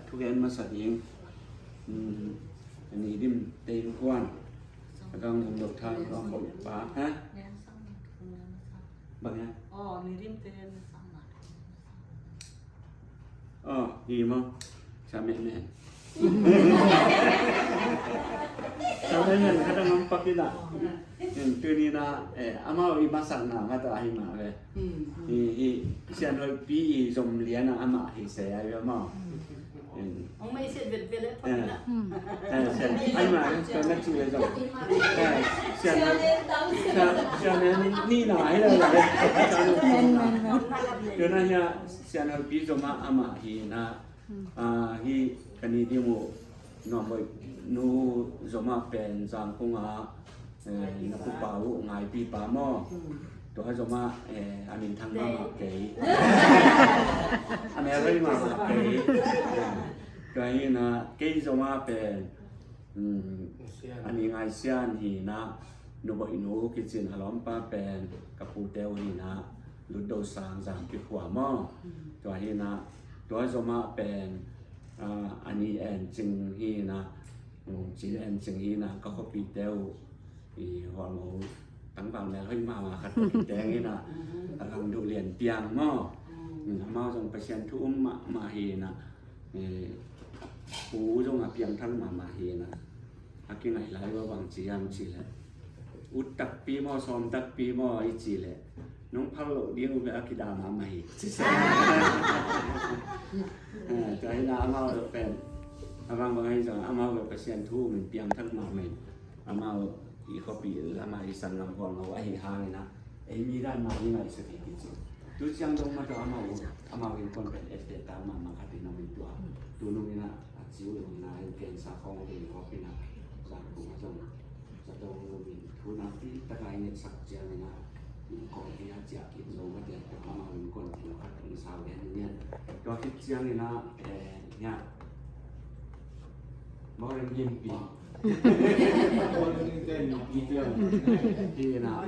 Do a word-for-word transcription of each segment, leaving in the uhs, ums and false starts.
Thugen masa ding. Hmm, a Ni Dim te innkuan a gang um dok thang a om pa, ha? Bang, ha? Oh, Ni Dim te na sang ma. Oh, hi maw. Sa mehmeh. Sa mehmeh khat a ngam pak in ah. Tuni in ah, eh, amau i masakna khat ah hi mah ve. Hi, hi, Sian Hoih Pi i zom lian ah amah hi se ai ve maw. Ong mei siat vet vet le phot na. Eh, Sian, ai mah, Sian na ci le zom. Eh, Sian, Sian, Sian ni na ai le le. Tuna hi a Sian Hoih Pi zom ah amah hi na. Ah, hi ka Ni Dim uh Nuam Hoih nu zom ah pen Zangkong ah, eh, na pupa uh ngaipipa maw. Tua zom ah, eh, a minthang mahmah kei. A mel hoih mahmah kei. Tua hi na kei zom ah pen, um, a Ni Ngai Sian hi na, Nu Boih nu kici in a lawmpa pen ka pute uh hi na, Lutdo Sang Zangpi khua maw. Tua hi na, tua zom ah pen, ah, a Ni En Cing hi na, um, Ci En Cing hi na, ka khuapite uh i Hualngo tangval mel hoih mahmah khat ka kiteng hi na, a Gang Duh Lian Piang maw. Um, amau zong Pasian thu um mahmah hi na, eh, pu zong a piangthak mahmah hi na. A kingaih lai uh a bang ci hiam cih leh, ut takpi maw, sawm takpi maw i cih leh, nong phal loh ding uh bel a kida mahmah hi. Eh, tua hi na amau pen, a bangbang ahi zong amau pen Pasian thu um in piangthak mahmah in, amau i khuapi lam ah i sanggam Hualngo ahi hangin ah, ei mi dan mah i ngaihsut hi kici. Tu ciang dong mah tawh amau, amau innkuan pen etteh tak mahmah khat in om in tua. Tu nung in ah a ci uh in ah, in cancer khawng ding khawng in ah, Zangkong ah zong za dong lo in, thu nakpi tak a i ngetsak ciangin ah, kong hi a ciah kik zo mah teh, amau innkuan pen khat in sau hen in. Tua khit ciangin ah, eh, hi a, Maureen Gimpi. Hi na,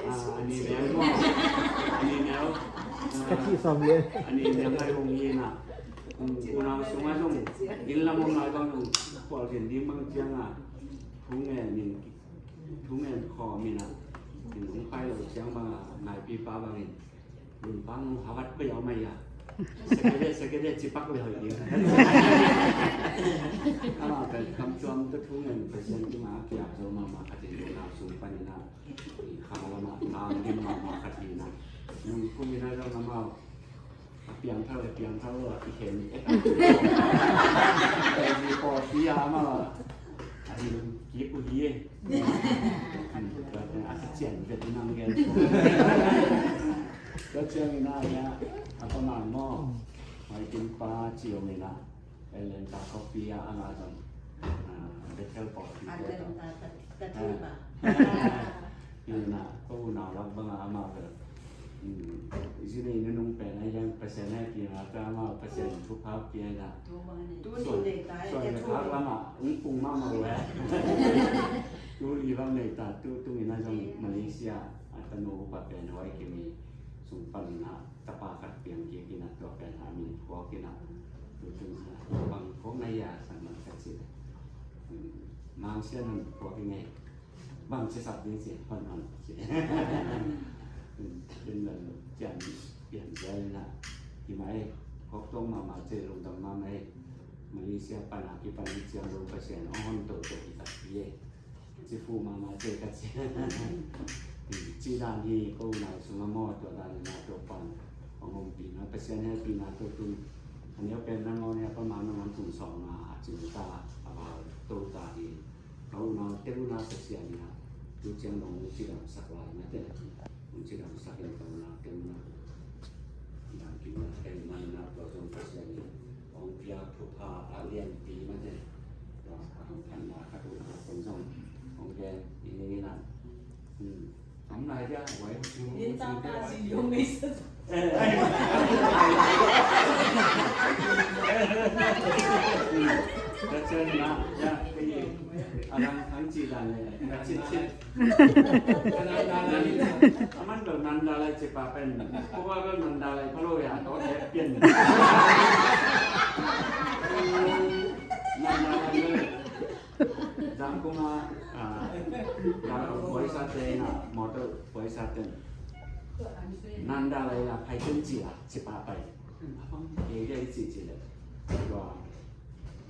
ah, a Ni Neu maw. A Ni Neu. Ah, a Ni Neu ngai hong hi na. Um, unau sungah zong inn lam om lai bang zong, khualzin ding bang ciangah, thu ngen in, thu ngen khawm in ah, in hong pai lo ciang bangah, ngaipipa bangin, Lungpang Harvard ko yau mai ya. Sakede, sakede, cipak le hoih ding. Amah pen kamtuam tawh thu ngen Pasian kiang a kiap zo mahmah khat in, unau sung panin ah, i khang lamah tang dim mahmah khat hi na. Nung kum in ah zong amau a piangthak le piangthak lo a kikhen. Pen i pawlpi a amau a ding kik uh hi. A kician vet in ang gen. Tua ciangin ah, a pa man maw, Maitin pa ci om in ah, Atlanta khuapi ah a ngah zong, ah, Bethel pawlpi te zong. Atlanta Cathedral. Hi na, ko unau lak bangah amah bel, um, zi nei nunung pen ahi hang Pasian hehpihna tawh amah Pasian thupha pia in ah, suan le khak lamah ung pung mahmah uh eh. Tu li bang nei ta, tu tung in ah zong Malaysia a tanu upa pen Hawaii kimi sung pan in ah tapa khat piang kik in ah, tua pen a min phuak in ah, tu tung in ah bang phuak na hia sang man ka ci. Mangsia nun phuak i ngei. Bang ci sap ding ci, hon hon ci. Ken la cian pian zel in ah, hi mai, khok tong mahmah ci, lungdam mahmah hi. Malaysia pan a kipan hi ciang lo Pasian hong hon toto hi takpi hi. Ci fu mahmah ci ka ci. Ci dan hi ko unau sungah maw, tua dan in ah tua pan hong ompihna, Pasian hehpihna tua tun. A neu pen nangawn hia pa man nangawn tung sawm nga a cing ta, a val to ta hi. Ka unau teng unau Pasian in ah, tu ciang dong cidamsak lai mate. Cidamsak in ka unau teng unau dam kik mah teng man in ah, tua zong Pasian in hong pia thupha a lianpi mate. Tua a hong phatna khat uh kong zong hong gen i ning in ah. Hmm. Om lai dia, wai. Ni ta ta si yong ei sa. Eh, ai. Ka chen na, ya, ka ye. A lang ang ci dan le, ka cin cin. Ka nan da lai, a man bel nan da lai ci pa pen. Ko ba bel nan da lai, pa lo ya, to te pian. Kuma, ah, dah puai sa te na, motor puai sa te. Nanda lai la phai ten ci la, ci pa pai. Abang, eh, dia i ci ci le. Tua,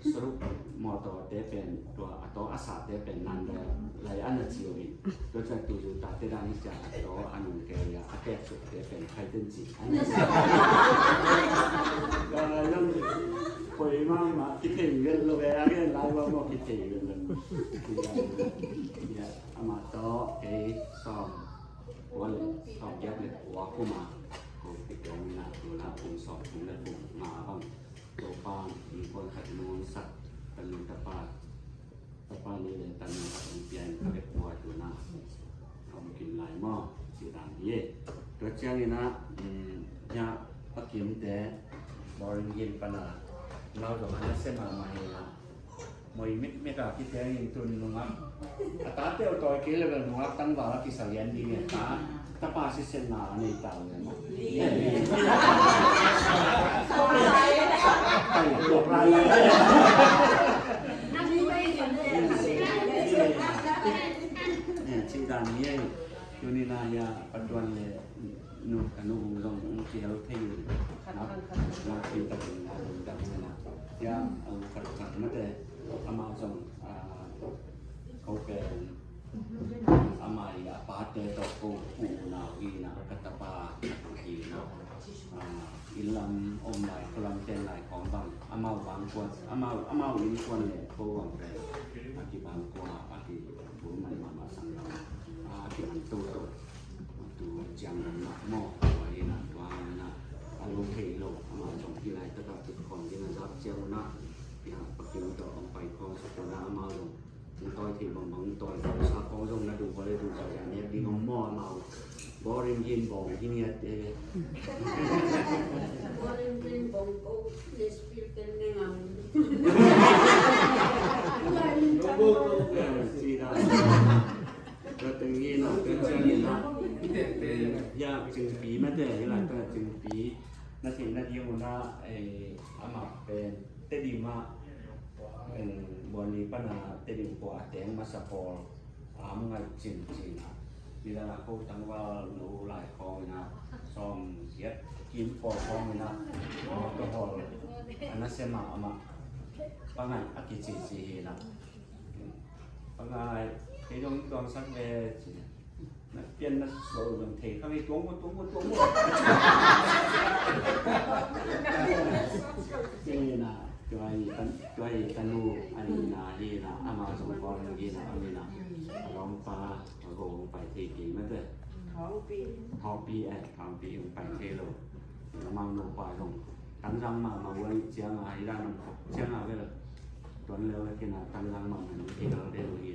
stroke motor te pen, tua, a to a sa te pen nanda lai ana ci o in. Tua ciang tu zu ta te dan i cia, a to a nung ke ya, a tek suk te pen, phai ten ci. Ana ci. Tua lai lang, poi ma ma, ki thei vel lo, eh, a gen lai wa mo ki thei vel lo. Ya, ama to, eh, sawm kua le, sawm giat le kua kuma. Ko ki tong na, tu na, kum sawm, kum le kum nga bang. Topa innkuan khat hong sak, tanu tapa, tapa nih le tanu khat hong pia in ka vekpi-a tu na. Ka hong kim lai maw, ci dan hi. Tua ciangin ah, mm, hia Pa Kimte, Boring Hill pan a, lau zong a nasia mahmah hi a. Moi mekmek a kiteng in tun nungak. A tate uh tawi kei le bel nungak tangval a kisa lian ding e ta. Tapa sisenna a nei ta uh e maw. Pai tuak lai lai. Eh, cih dan hi ei. Tuni na hia Pa Tuan le nu, ka nu Hung zong hong kihel thei uh. Na, na, cih takin na lungdam hi na. Hia, a, khat khat mate. Amah zong, a, ko pen, amah i a pate tawh ko pu unau hi na, ka tapa hi na. A, inn lam om lai, khua lam ten lai khawng bang, amau bang kuan, amau, amau innkuan le ko bang pen a kibang kua, a kibul man mahmah, sang lam a kiman toto. Tu ciang lam mah maw, tua hi na, tua hi na, a lung thei lo, amau zong hi lai taka kit khawng hi na, zak ciang na, ya, Pa Kim tawh hong pai khawng sa tua na, amau zong hong tawi thei bangbang tawi, sa khawng zong na duh, vawlei duh, tawi a nek ding om maw amau. Boring Hill bawng hi ngiat e. Boring Hill bawng ko Nashville ten ne ngam. Sida. Tua teng hi na, tua ciang hi na. Ya, Cingpi mate, hi la, tua Cingpi. Na theihna ding uh na, eh, amah pen Tedim ah, eh, Buanli pan a Tedim khua a teng masa pawl a om ngai cincin a. Nidang a ko tangval nu lai khawng in a, sawm giat kim pawl khawng in a, motor hawl a nasia mahmah. Pa Ngai a kicici hi na. Pa Ngai, kei zong tuangsak ve ci. Na pian na susuah uh zong thei kha ngei, tuang maw, tuang maw, tuang maw. Hi na, tua hi ka, tua hi ka nu a nihna hi na, amah zong Kawlgam hi na, a mi na. A lawmpa, a go hong pai thei kei mate. Thawngpi. Thawngpi, eh, Thawngpi hong pai thei lo. Amau nupa zong tangzang mahmah uh a nih ciang a, hi dan lam khop ciang a vel. Tuan leu a kina tangzang mahmah nong thei lo deuh uh hi.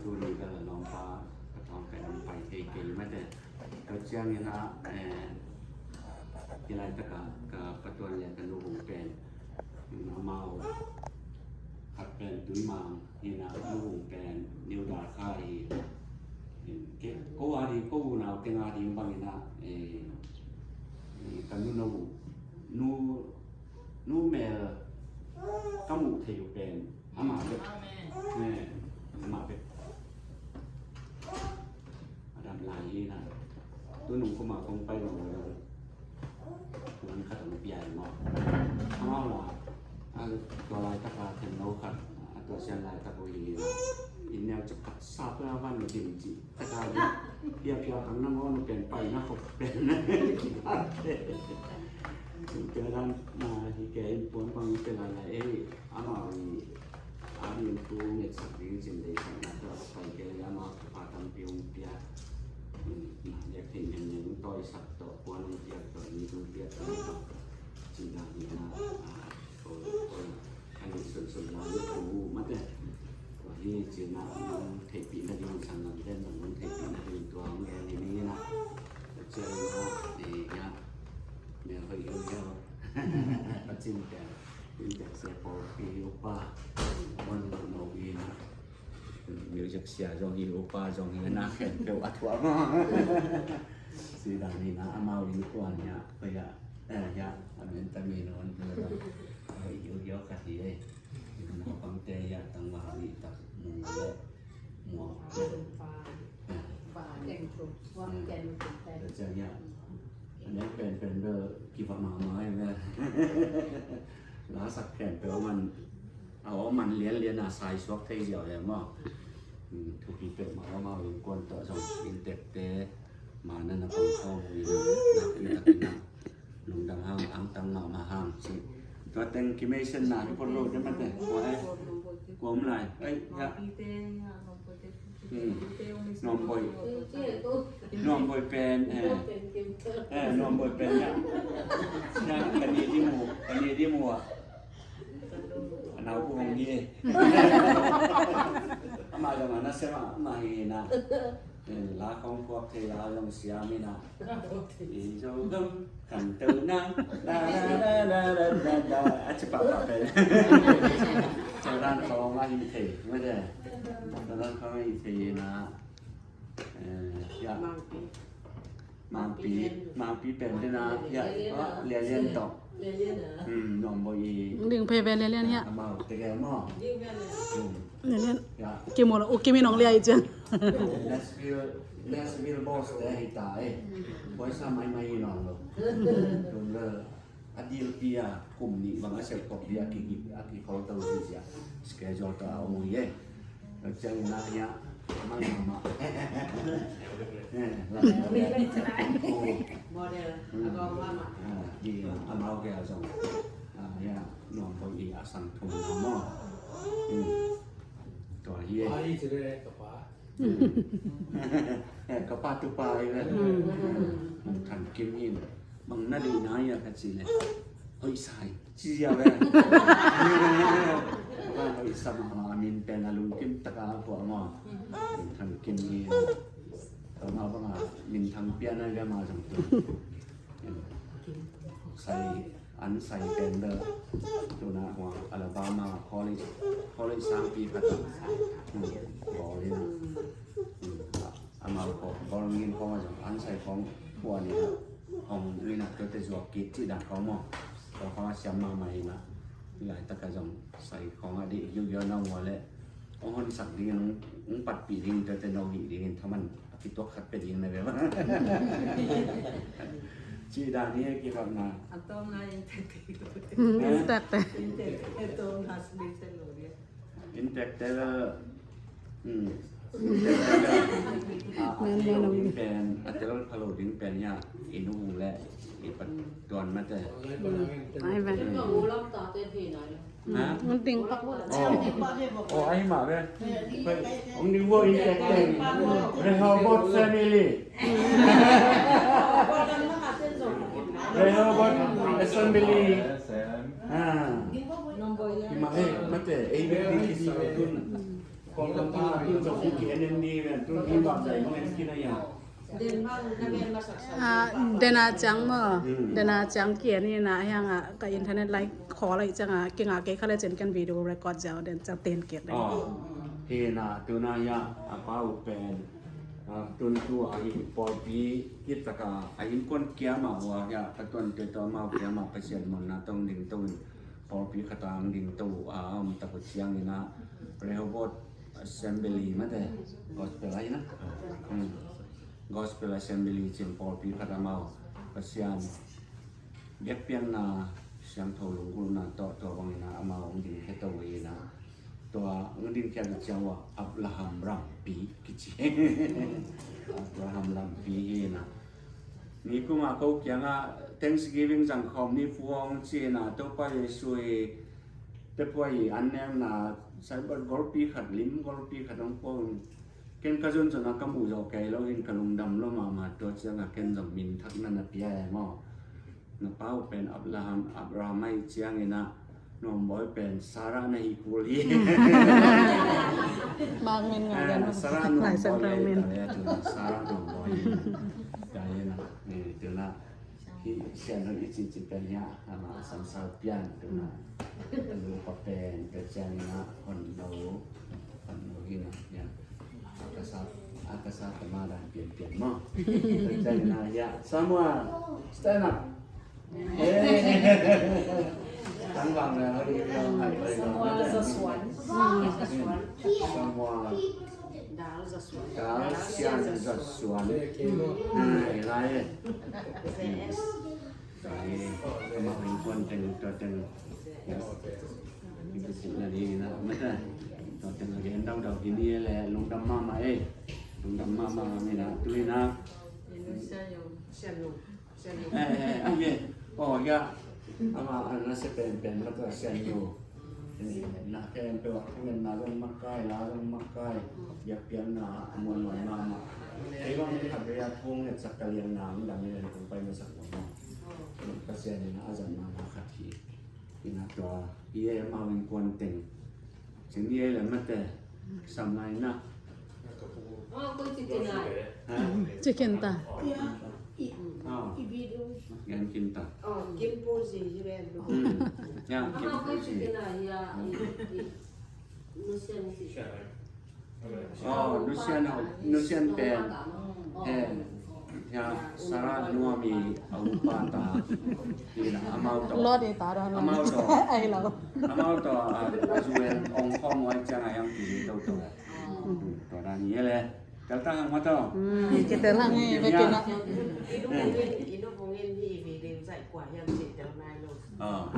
Tuni ka lawmpa ka tawng ka dam pai thei kei mate. Tua ciangin ah, eh, hi laitak ah ka Pa Tuan le ka nu Hung pen, amau khat pen Tuimang hi na, nu Hung pen New Darkha hi. Ko a ding, ko unau teng a ding bangin ah, eh, ka nu, nu, nu Nu mel ka muh thei uh pen amah bek. Amen. Eh, amah bek. A dam lai hi na. Tu nung kuma kong pai lo lo. Tuan khat ang piai maw. Amau la. A tua laitak a themno khat. A tua sian laitak uh hi na. Inn neu cak khat sap la van lo ding ci. Taka hi, pia pia kang na ngawn pen pai na khop pen na. Tua dan na hi ke in puan bang te la la ei, amau i a ding tu ngetsak ding cin dei sak na ta pai ke le amau pa tampi hong pia. Na yak thei ngen ngen tawi sak tawh puan hong piak tawh ni hong piak tawh ni tawh. Cin dan ni na, a, ko, ko, a ni sun sun na lu ko mate. Tua hi cina nong theihpih nading, sanggamte nong theihpih nading tua hong gen hi ni na. Tua ciang na, eh, ya, mel hoih lo ya. Pacin te, in te se pawlpi upa, wan no hi na. Music sia zong hi, upa zong hi, na khempeuh a thuak. Sida ni na, amau innkuan ya, ko ya, eh, ya, a men ta mi non, ko ya, a hoih lo ya ka hi eh. Naupangte hia tangval nih tak nung le Muak. Tua ciang hiah, a nek penpen bel kivak mahmah hi ve. La sak khempeuh a man, a om man lianlian a sai suak thei ziau hi maw. Thupi peuhmah om a, innkuan tawh zong inntekte ma na na pang khawm uh hi na, nakpi takin a lungdam hang, angtang mahmah hang ci. Tua teng kimeisenna hi phot lo deuh mate. Kua e? Kua om lai? Ei, ya. Hmm. Nuamboi. Nuamboi pen, eh. Eh, Nuamboi pen ya. Ya, ka ni di mu, ka ni di mu ah. A nau bu hong hi. Ama zong a na sem ah, ama hi na. Eh, la khong phuak thei a zong siam hi na. I Zogam kan teu na, da, da, da. A ci pahpah pen. Tua dan khong a hi thei, mate. Tua dan khong a hi thei na. Eh, ya. Mangpi. Mangpi, Mangpi pen te na, ya. Lianlian tawh. Hmm, Nuamboi i. Ding phei ve Lianlian hiah. Amau, te ke mo. Hmm. Lianlian. Ya. Kimu lo, u Kim in hong lia i ciang. Nashville, Nashville boss te hi ta e. Poisa maimai hi nawn lo. Tung le a dilpi a kum nih bang a sel kop dia kigip a kikhol to hi cia. Schedule to a ong hi e. Ciang na hia mang mama. Model. Amau ke a zong. Ya, Nuamboi i a sang thum na mo. Tua hi e. Ka pa tu pa hi ve. Mung Than Kim in bang na deih na hia ka ci le, hoih sa hi ci zia ve. Hoih sa mahmah, a min pen a lungkim taka a phuah maw. Mung Than Kim hi. Tua mah banga minthang pian a hi ve, ama zong tu. Sai an sai pen bel tuna hua Alabama college, college sangpi khat ah bawl in a, amau khawng bawl ngin khawng a zong an sai khawng phuan in a, hong in a, tuate zuak kik cih dan khawng maw. Tua khawng a siam mahmah in a, hih laitak a zong sai khawng a dih hiuhiau na ua leh hong honsak dingin, hong patpih dingin, tuate no hih dingin thaman a kituak khat pia ding na ve bang. Cih dan hi a kikapna. A tawpna inntekte. Inntekte. Inntekte tawpna special lo ding. Inntekte la, hmm. Inntekte la. A, a tel lo ding pen, a tel pha lo ding pen hia, i nu le i pa tuan mate. Ai ve. Hmm. Ha? Mun ding pak lo. Oh. Oh, ahi mah ve. Hong ding vo in tek teng. Rehoboth family. Rehoboth assembly. Ah. Hi mah he, mate, ei bek ding kisi ve tun. Kong lam pa tun zong ki en en ni ve tun hi bang zai mong en kina ya. Ah, dena ciang maw. Hmm. Dena ciang kian hi na hiang a ka internet line khol ahi ciang a kingah kei kha le cin ken video record ziau den ciang ten kian. Oh. Hi na tuna hia a pau pen. Ah, tun tu a hi pawlpi kitak a a innkuan kiam a hua hia ka tuan te tawh amau kiam a Pasian monna tong ding tong in pawlpi khat a ang ding to a om tak uh ciang in a Rehoboth Assembly mate, Gospel ahi na. Hmm. Gospel Assembly cin pawlpi khat amau Pasian biakpiakna siangtho lunggulhna tawh tua bangin a amau hong dingkhia to hi na. Tua hong dingkhia na ciang uh a Abraham rampi kici. Abraham rampi hi na. Nikum a ko kiangah Thanksgiving zangkhawm ni phuang ci na Topa Jesu hi Tepuai an nengna saibat golpi khat, lim golpi khat hong pua un. Ken ka zunzun a ka muh zawh kei lo in ka lungdam lo mahmah, tua ciangah ken zong minthakna na pia e maw. Na pau pen Abraham, Abraham ahi ciangin a Nuambawi pen Sarah na hi kul hi. Mak min ngah, ah, Sarah Nuambawi ahi ta le, tuna Sarah Nuambawi hi. Tua hi na, eh, tuna Hih sian hoih i cihcih pen hiah amah a samsal pian tuna a lupa pen tua ciangin ah honno, honno hi na hiah a ka sa, a ka sa tama dan pianpian maw? Tua ciangin ah hiah Samuel, stand up. Hey. Tangvang na hoih i piang hai hoih lo. Samuel Joshua. Samuel. Dal Sian Za Suan. Ai, lai e. Tua hi, amah innkuan teng, tua teng. Kipisik na ding ina, mate. Tua teng a gen daudau hi ni e le, lungdam mahmah e. Lungdam mahmah ina, tu ina. Sian Nu. Sian Nu. Eh, eh, eh, oh, ya. Amah a na se penpen, mate, Sian Nu. Na khempeuh ah thungetna zong makai, la zong makai, biakpiakna a muanhuai mahmah. Kei bang khat vei a thu hong ngetsak ka lianna hong dang in kong pai masak uh maw. Pasian in a zat mahmah khat hi. Ina tua hi e, amau innkuan teng. Cin hi e le mate. Sam lai na. Ha? Cikin ta. Ah. Gen kin ta. Hmm. Ya, kin pu si. Oh, Nusian, Nusian pen. Eh, ya, Sarah Nuam i a upa ta. Ina, amau tawh. Lord i ta dan. Amau tawh. Ai lo. Amau tawh, ah, a zu en ong khawm huai ciang a hiang ki toto. Hmm, tua dan hi e le. Tel ta hang maw tawh. Hmm, kitel hang hi, bek ina. Inu Bungin, Inu Bungin hi video zai kua hiam ci tel nai lo. Ah.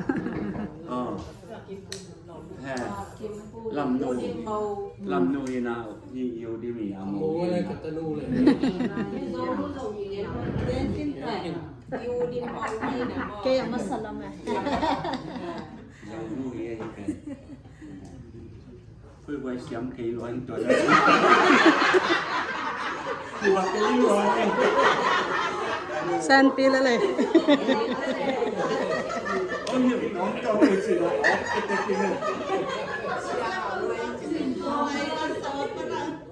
Ah. He. Lamnu. Lamnu ina hi, hi u di mi a mo. Mo le ka tanu le. Kei a masa lam e. Lamnu hi e. Khui buai siam kei luan tua. Kua kei luan. Sanpi lele.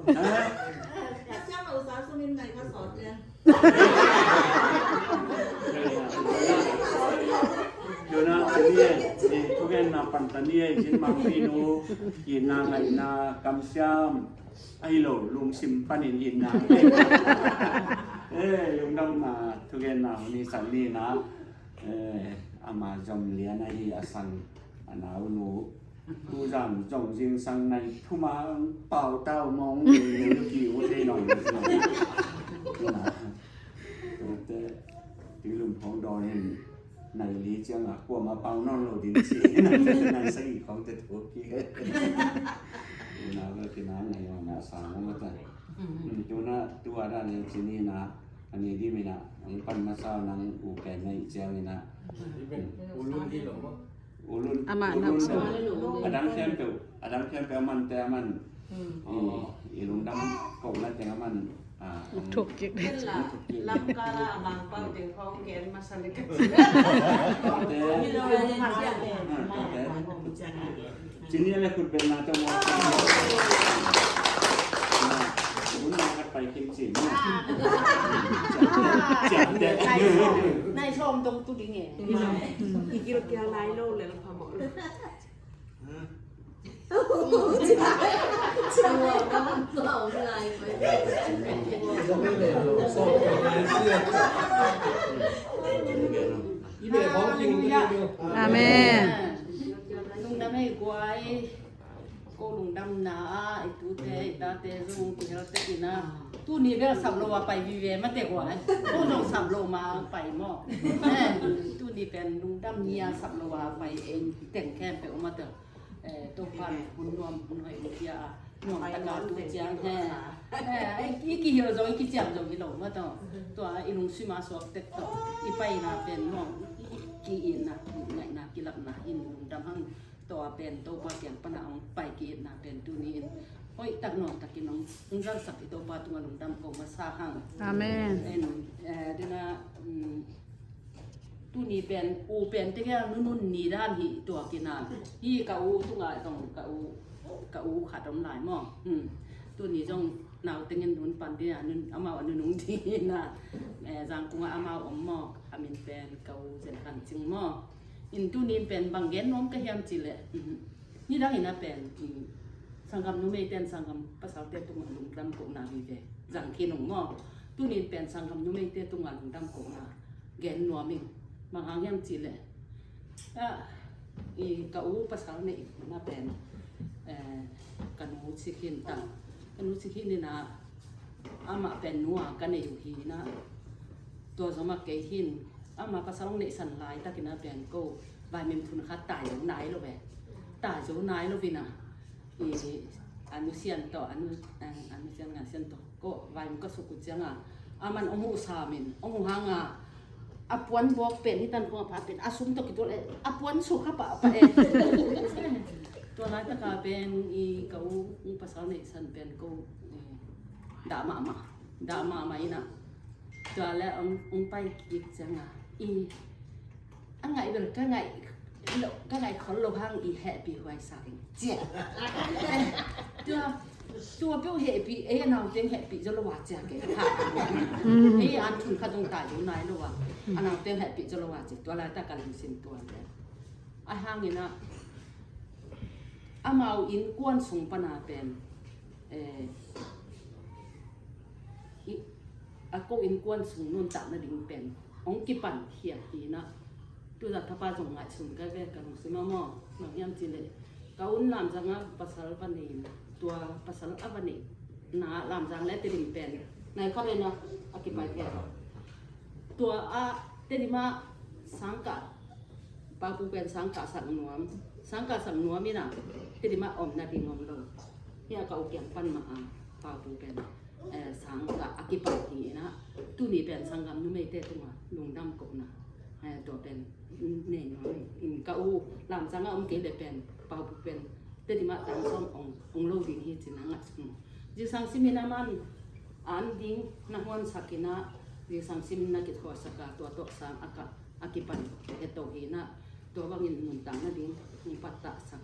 Ha? Tuna, tuni e, thugenna pan tani e, cin mang pinu, itna ngaihna, kamsiam, ahi lo, lungsim panin itna. Eh, lungdamna, thugenna, huni san ni na, eh, ama zom lian ahi a sang, a naunu. Tuzan zong zingsang nai thum a pau tau mong ni ki u thei nong. Tute, Tuilum phawng dawn hin nai li ciang a kuama pau nawn lo ding ci. Nai sagih khawng te thu ki. Tuna bel kina nai ong na sang ong ta. Tuna tua dan hin cini na ani di mina ong pan masa nang u pen nai ciang ina. Ulun hi lo maw? Ulun, amah ulun nak lo. A dang khempeuh, a dang khempeuh a man te a man. Hmm. I, i lungdam kohna teng a man. Ah, thuk kik. Lamkala a Mangpau teng khawng gen masa le ka ci. Tua te. Ah, tua te. Cini le khut beng na tawh maw. Ah, un na khat pai kim cin. Ciam te. Nai sawm dong tu ding e. I gilkial nai lo lel phamawh lo. Amen. Lungdam ei guai. Ko lungdamna ah i tute i tate zong kihel tek ina. Tuni bel sap lo a pai vive mate guai. Ko zong sap lo ma pai maw. Eh, tuni pen lungdam ni a sap lo a pai ei teng khempeuh mate. Eh, Topa hun nuam hun hoih hun pia a nuam taka tu ciang he. Eh, i kihil zong i kiciam zong hi lo mate. Tua i lungsim a suak tek tawh i paina pen nuam i ki-itna, ngaihna, kilapna in lungdam hang. Tua pen Topa kiang pana ong pai ki-itna pen tuni in hoih tak nuam takin ong, ong zalsak i Topa tunga lungdam ko masa hang. Amen. En, eh, dena, mm, tuni pen u pen te kia nunun ni dan hi tua kina hi ka u tunga tong ka u, ka u khat om lai maw. Hmm. Tuni zong nau tengin nun pan dina nun amau a nunung dina, eh, Zangkunga amau om maw. A min pen ka u Zen Khan Cing maw. In tunin pen bang gen nuam ka hiam cih leh, mhm, nidang in a pen, mm, sanggam numeite in sanggam pasalte tungah lungdam kohna vive zang khin ung maw. Tunin pen sanggam numeite tungah lungdam kohna gen nuam ing. Bang hang hiam cih leh, ah, i ka u pasal neih na pen Eh, ka nu ci khin ta. Ka nu ci khin ina, amah pen nu a ka nei uh hi ina. Tua zomah kei hin, amah pasal hong neihsan laitak ina pen ko vaimim thun khat tai zo nai lo ve. Tai zo nai lo vina. I, a nu Sian tawh, a nu, a nu Sian nga Sian tawh. Ko vaimim ka suk uh cianga, aman hong huh samin, hong huh hanga, a puan bawk pen, hi tan kong a pha pen, a sum tawh kitual e, a puan suk kha pahpah e. Tua laitaka pen, i ka u, u pasal neihsan pen ko, eh, dah mahmah, dah mahmah ina. Tua le hong, hong pai kik cianga, i, a ngaih bel ka ngaih lo, ka ngaih khol lo hang i hehpih huai sa keng. Cia. Tua, tua peuh hehpih, ei a nauteng hehpih zaw lo a cia keng. Ha. Ei an thun khat zong tai lo nai lo a. A nauteng hehpih zaw lo a cia. Tua laitaka lungsim tua le. A hang ina, amau innkuan sung pana pen, eh, i, a ko innkuan sung nuntak nading pen hong kipan khia hi ina. Tuza thapa zong ngaihsun ka ve ka lungsim a maw, bang hiam ci le, ka un Lamzanga pasal va nei, tua pasal a va nei na Lamzang le Tedim pen nai kha ve na, a kipai ve. Tua a Tedim a sangkah, Papu pen sangkah sak nuam, sangkah sak nuam ina, Tedim a om nading om lo. Hi a ka u kiang pan mah a, Papu pen, eh, sangkah a kipan hi ina, tuni pen sanggam numeite tunga lungdam kohna, eh, tua pen nei nuam in, ka u Lamzanga om kei le pen, Papu pen Tedim a tang sawm ong, ong lo ding hi cin a ngaihsun. Zingsang simin aman an ding na huansak ina, zingsang simin na kithuasak a, tua tawh sang a ka, a kipan he to hi ina, tua bangin nuntak nading hong pattahsak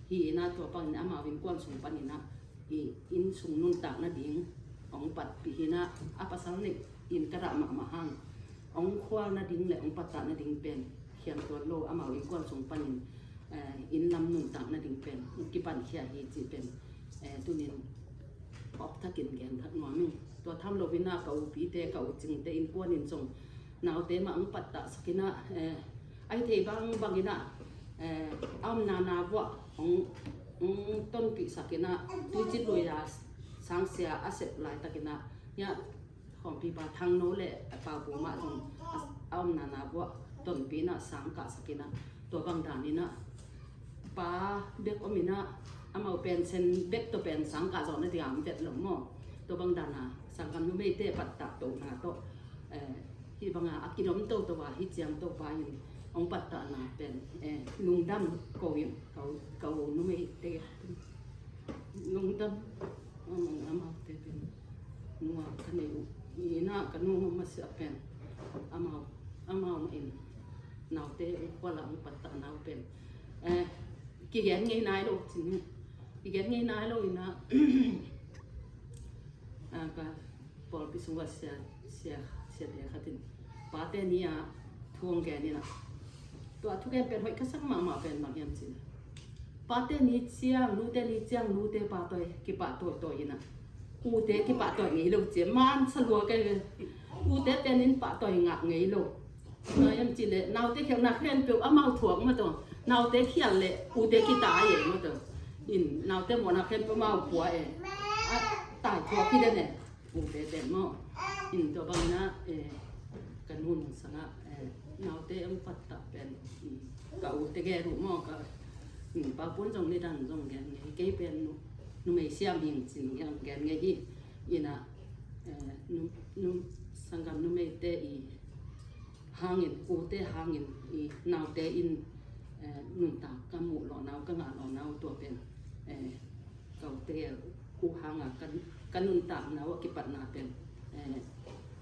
hi ina, tua bangin amau innkuan sung pan ina, i, inn sung nuntak nading hong patpih hi ina, a pasal nih in ka dah mahmah hang, hong khual nading le hong pattah nading pen khiam tuan lo, amau innkuan sung panin, eh, inn lam nuntak nading pen hong kipan khia hi cih pen, eh, tunin awk thakin gen thak nuam ing. Tua tham lo ina ka upite, ka u Cingte innkuan in zong naute mah hong pattahsak ina, eh, a hi thei bangbang ina, eh, a omna na vuah hong, hong tonpihsak ina, Tuicitlui a sangsia a sep laitak ina, nia khawmpipa Thangno le Papu mah zong a, a omna na vuah tonpih ina sangkahsak ina, tua bang dan ina pa bek om ina, amau pen sen bek tawh pen sangkah zawh nading a om vet lo maw. Tua bang dana sanggam numeite pattah tohna tawh, eh, hih banga a kidom toto a hih ciang Topa in hong pattahna pen, eh, lungdam ko in, ka u, ka u numeite lungdam, um, amaute pen nu a ka nei uh hi ina, ka nu masiah pen amau, amau mah in naute uh khuala hong pattahna uh pen, eh, kigen ngei nai lo cin hi. Kigen ngei nai lo ina, ah, ka pawlpi sung a sia, sia, siate khat in pate ni a thu hong gen ina, tua thugen pen hoih ka sak mahmah pen bang hiam cin, pate ni ciang, nute ni ciang, nute pahtawi, kipahtawi tawi ina, ute kipahtawi ngei lo ci a, man sa lua kei ve. Ute pen in pahtawi ngah ngei lo. Bang hiam cih leh naute khialhna khempeuh amau thuak mah tawh, naute khial leh ute kitai e mah tawh. In naute mawhna khempeuh amau pua e. A tai thuak hi den e. Ute pen maw. In tua bang ina, eh, ka nu nungsang ah, eh, naute hong pattah pen, mm, ka ute gel uh maw, ka, mm, Papu'n zong nidang zong gen ngei, kei pen nu, numei siam hing cin gen, gen ngei hi. Ina, eh, nu, nu, sanggam numeite i hangin, ute hangin, i naute in, eh, nuntak ka muh lawhna uh, ka ngah lawhna uh, tua pen, eh, ka ute uh hanga ka, ka nuntakna uh a kipatna pen, eh,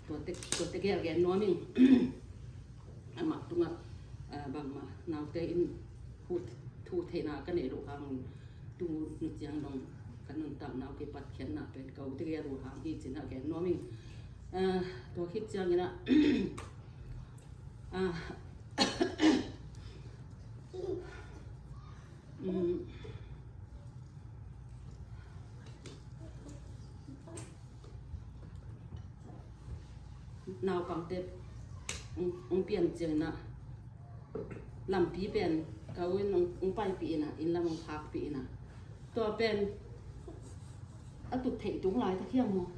tuate, tuate gel gen nuam ing. Amah tungah, eh, bangmah naute in thu, thu theihna ka neih loh hangin, tu ni ciang dong ka nuntakna uh kipatkhiatna pen ka ute gel uh hang hi cin a gen nuam ing. Eh, tua khit ciangin ah, ah, mm, naupangte hong, hong pian ciangin ah, lampi pen ka u in hong, hong paipih ina, inn lam hong phakpih ina, Tua pen a tut theih tung laitak hiam maw?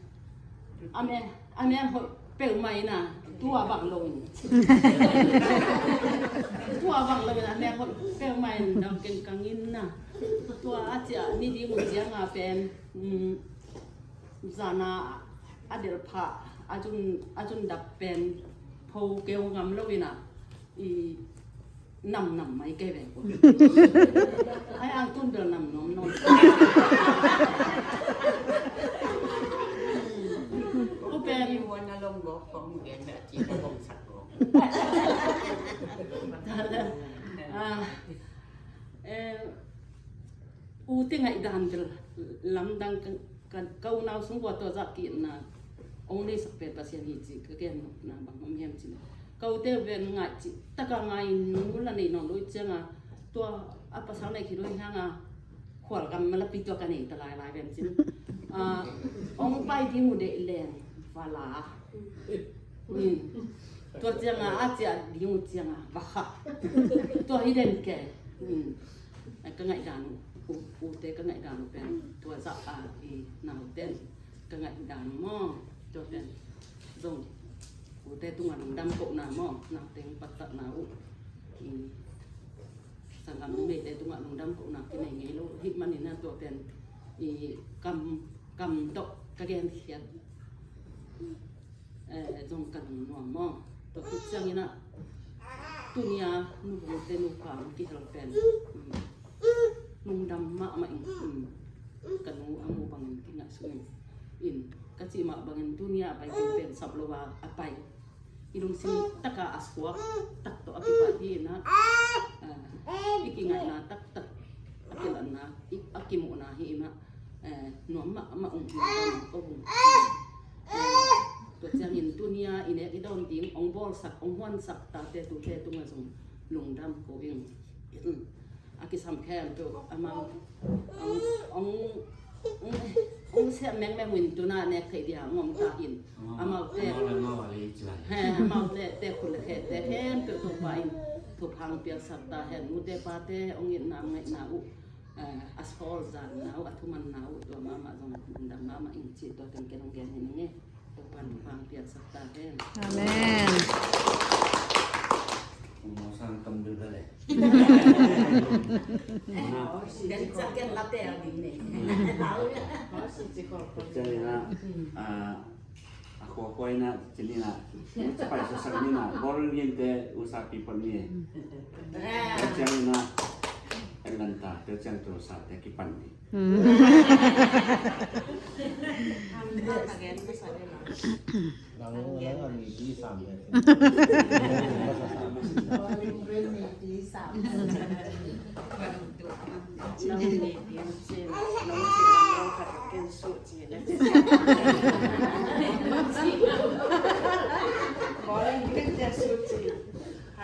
A mel, a mel hoih peuhmah in a, tua bang lo in. Tua bang lo in a mel hoih peuhmah in dam kengkang in a. Tua a ciah ni ding uh ciang a pen, um, zan a a delh phah, a zun, a zun dap pen pho keu ngam lo in a, i nam nam mai kei ve ko. Ai ang tun bel nam nom nom. Ko pen i wan a long gok kong gen da ci da kong sak gok. Ah, eh, u te ngaihdan bel lamdang ka, ka, ka unau sung kua tua zah ki na. Ong nei sak pen Pasian hi ci ka gen na bang om hiam ci na. Ka u te ven ngai ci taka ngai nu la nei nong lui ciang a, tua a pasal nei ki lui hang a, khual gam ma la pi tua ka nei ta lai lai ven cin. Ah, ong pai ding u dei leng vala. Hmm. Tua ciang a, a ciah ding uh ciang a, va kha. Tua hi den ke. Hmm. Ka ngaihdan uh, u, u te ka ngaihdan uh pen. Tua zah a i nau ten. Ka ngaihdan uh maw. Tua pen. Zong. U te tung a lungdam ko na maw. Nau teng patak na uh. I sanggam numei te tung a lungdam ko na ki nei ngei lo. Hi man in a tua pen. I kam, kam dok ka gen khiat. Eh, zong ka lungnuam maw. Tua khit ciangin ah, tuni a nu Bung te nupa hong kihel pen, mm, lungdam mahmah ing, mm, ka nu a mu bangin kingaihsun ing. In, ka cih mah bangin tuni a pai pen pen sap lo a, a pai. I lungsim taka a suak tak tawh a kipai hi in ah, ah, i kingaihna taktak, a kilanna, i, a kimuhna hi in ah, eh, nuam mahmah ung hi in ah ko hung. Eh, tua ciangin tuni a i nek i dawn ding, ong bawlsak, ong huansak tate tute tungah zong lungdam ko ing. A kisam khempeuh amau ong, ong, ong, ong siam mengmeng uh in tuni a nek theih dia ong om ta in. Amaute, amaute khut le khete khempeuh Topa in thupha piaksak ta hen. Nute pate ong itna ngaihna uh, eh, a sawl zanna uh, a thumanna uh, tua mahmah zong lungdam mahmah ing cih tua teng ken ong gen hi ning e. Topa'n thupha piaksak ta hen. Amen. Sang kam bil bale. Ken cak ken late a ding ne. Ken cak ken la, ah, a khua khua ina, cin ina, pai sa sak ina, boring yin te usa pi pan ni. Ken cak ina, en lan ta, ken cak tu sa te kipan ni.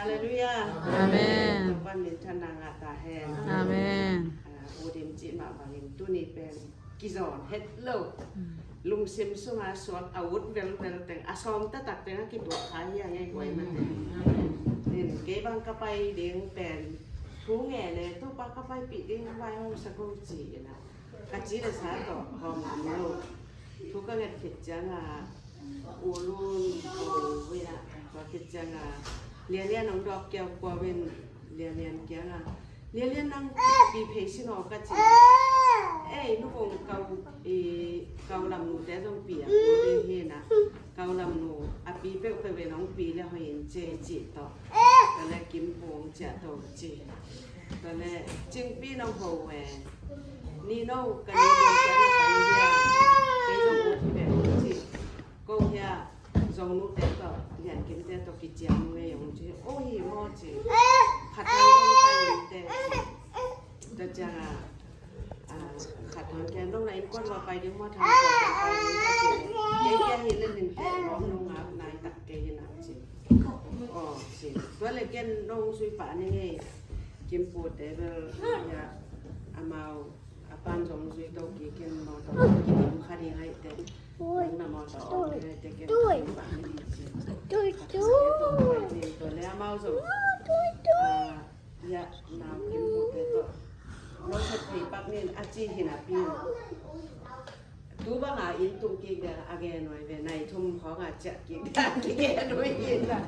Halleluiah. Amen. Topa'n minthanna ngah ta hen. Amen. Ah, u Dim cih mah bangin tuni pen kizawn het lo. Lungsim sunga suak a ut velvel teng, a sawm taktak teng a kituak kha hi a ngei guai mah teng. In kei bang ka pai ding pen thu nge le Topa ka paipih ding vai hong sa ko ci in ah. Ka ci le sa tawh hong am lo. Thu ka nget khit ciang a u Lun ko in ah. Tua khit ciang a Lianlian hong dawk kiau kua in Lianlian kiang a Lianlian nang pi phei sin aw ka ci. Ei, nu kong kau, i, kau lam nu te zong pi a pu ding hi na. Kau lam nu a pi peuhpeuh ve nong pi le hoih in ci ci tawh. Ka le Kim Pung cia tawh ci. Ka le Cingpi nong ho ve. Ni no ka ni no cia na ka ni dia. Kei zong ut hi ve ci. Ko hia. Zong nu te tawh, Lian Kim te tawh kiciam ngei ong ci, o hi maw ci. Khat hang zong pai in te ci. Tua ciang a, a, khat hang kian dong na innkuan va pai ding maw, thang kua pai ding ka ci. Kei kia hi le nin te, nong nong a nai tak kei hi na ci. O ci. Tua le ken nong sui pa ni ngei. Kim Pu te bel, ya, amau. A pan zong zui to ki ken mawtaw ki ding kha ding ai te. Nang na mawtaw ai te ken kha ding ba ni ding ci. Kha kha sa ke to pai ni to le amau zong. Ah, ya, nau Kim Pu te to. Lawset thei pak nin a ci hi napi in. Tu banga inn tung kik ding a gen nuai ve, nai thum khawng a ciah kik ding a kigen nuai in la.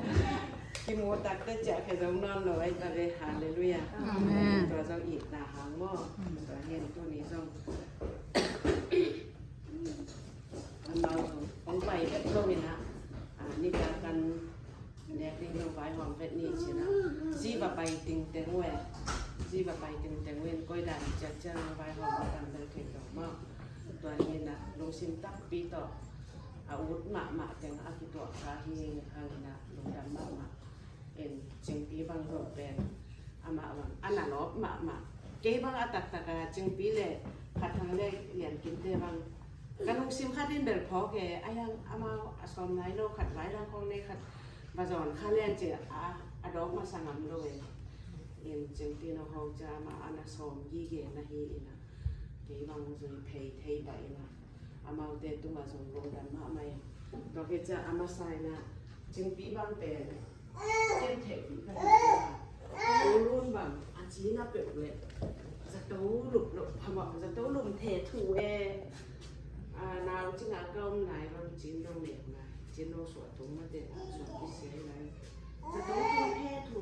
Kimu takte ciah khia zong nawn lo ai ta ve. Halleluiah. Amen. Tua zong itna hang maw. Tua hi in tuni zong amau zong hong pai bek lo in a, a, nika kan nek ding lo vaihawm vet ni ci in a. Zi va pai tingteng uh e. Zi va pai tingteng uh in koi dan ciatciat lo vaihawm a tam bel thei lo maw. Tua hi in a lungsim takpi tawh a ut mahmah teng a kituah kha hi hang in a lungdam mahmah. In Cingpi bang zong pen amah bang a na lawp mahmah. Kei bang a taktak a Cingpi le Khat Thang le Lian Kinte bang ka lungsim khat in bel phawk e, a hiang amau a sawm nai lo khat vai lang khawng nei khat va zawn kha lian ci a, a dawk masa ngam lo e. In Cingpi nong hawng cia amah a na sawm gige na hi in a, kei bang zui phei thei pah in a, amaute tungah zong lungdam mahmah in. Tua khit ciah a masa in a Cingpi bang pen ken theihpih ka hi a, U Lun bang a cina peuh le zato lum lo phamawh, zato lum the thu e. A, nau cina ka om nai bang cin dong lem nai, cin dong suah tung mate suah kisia i lai. Zato thu the thu.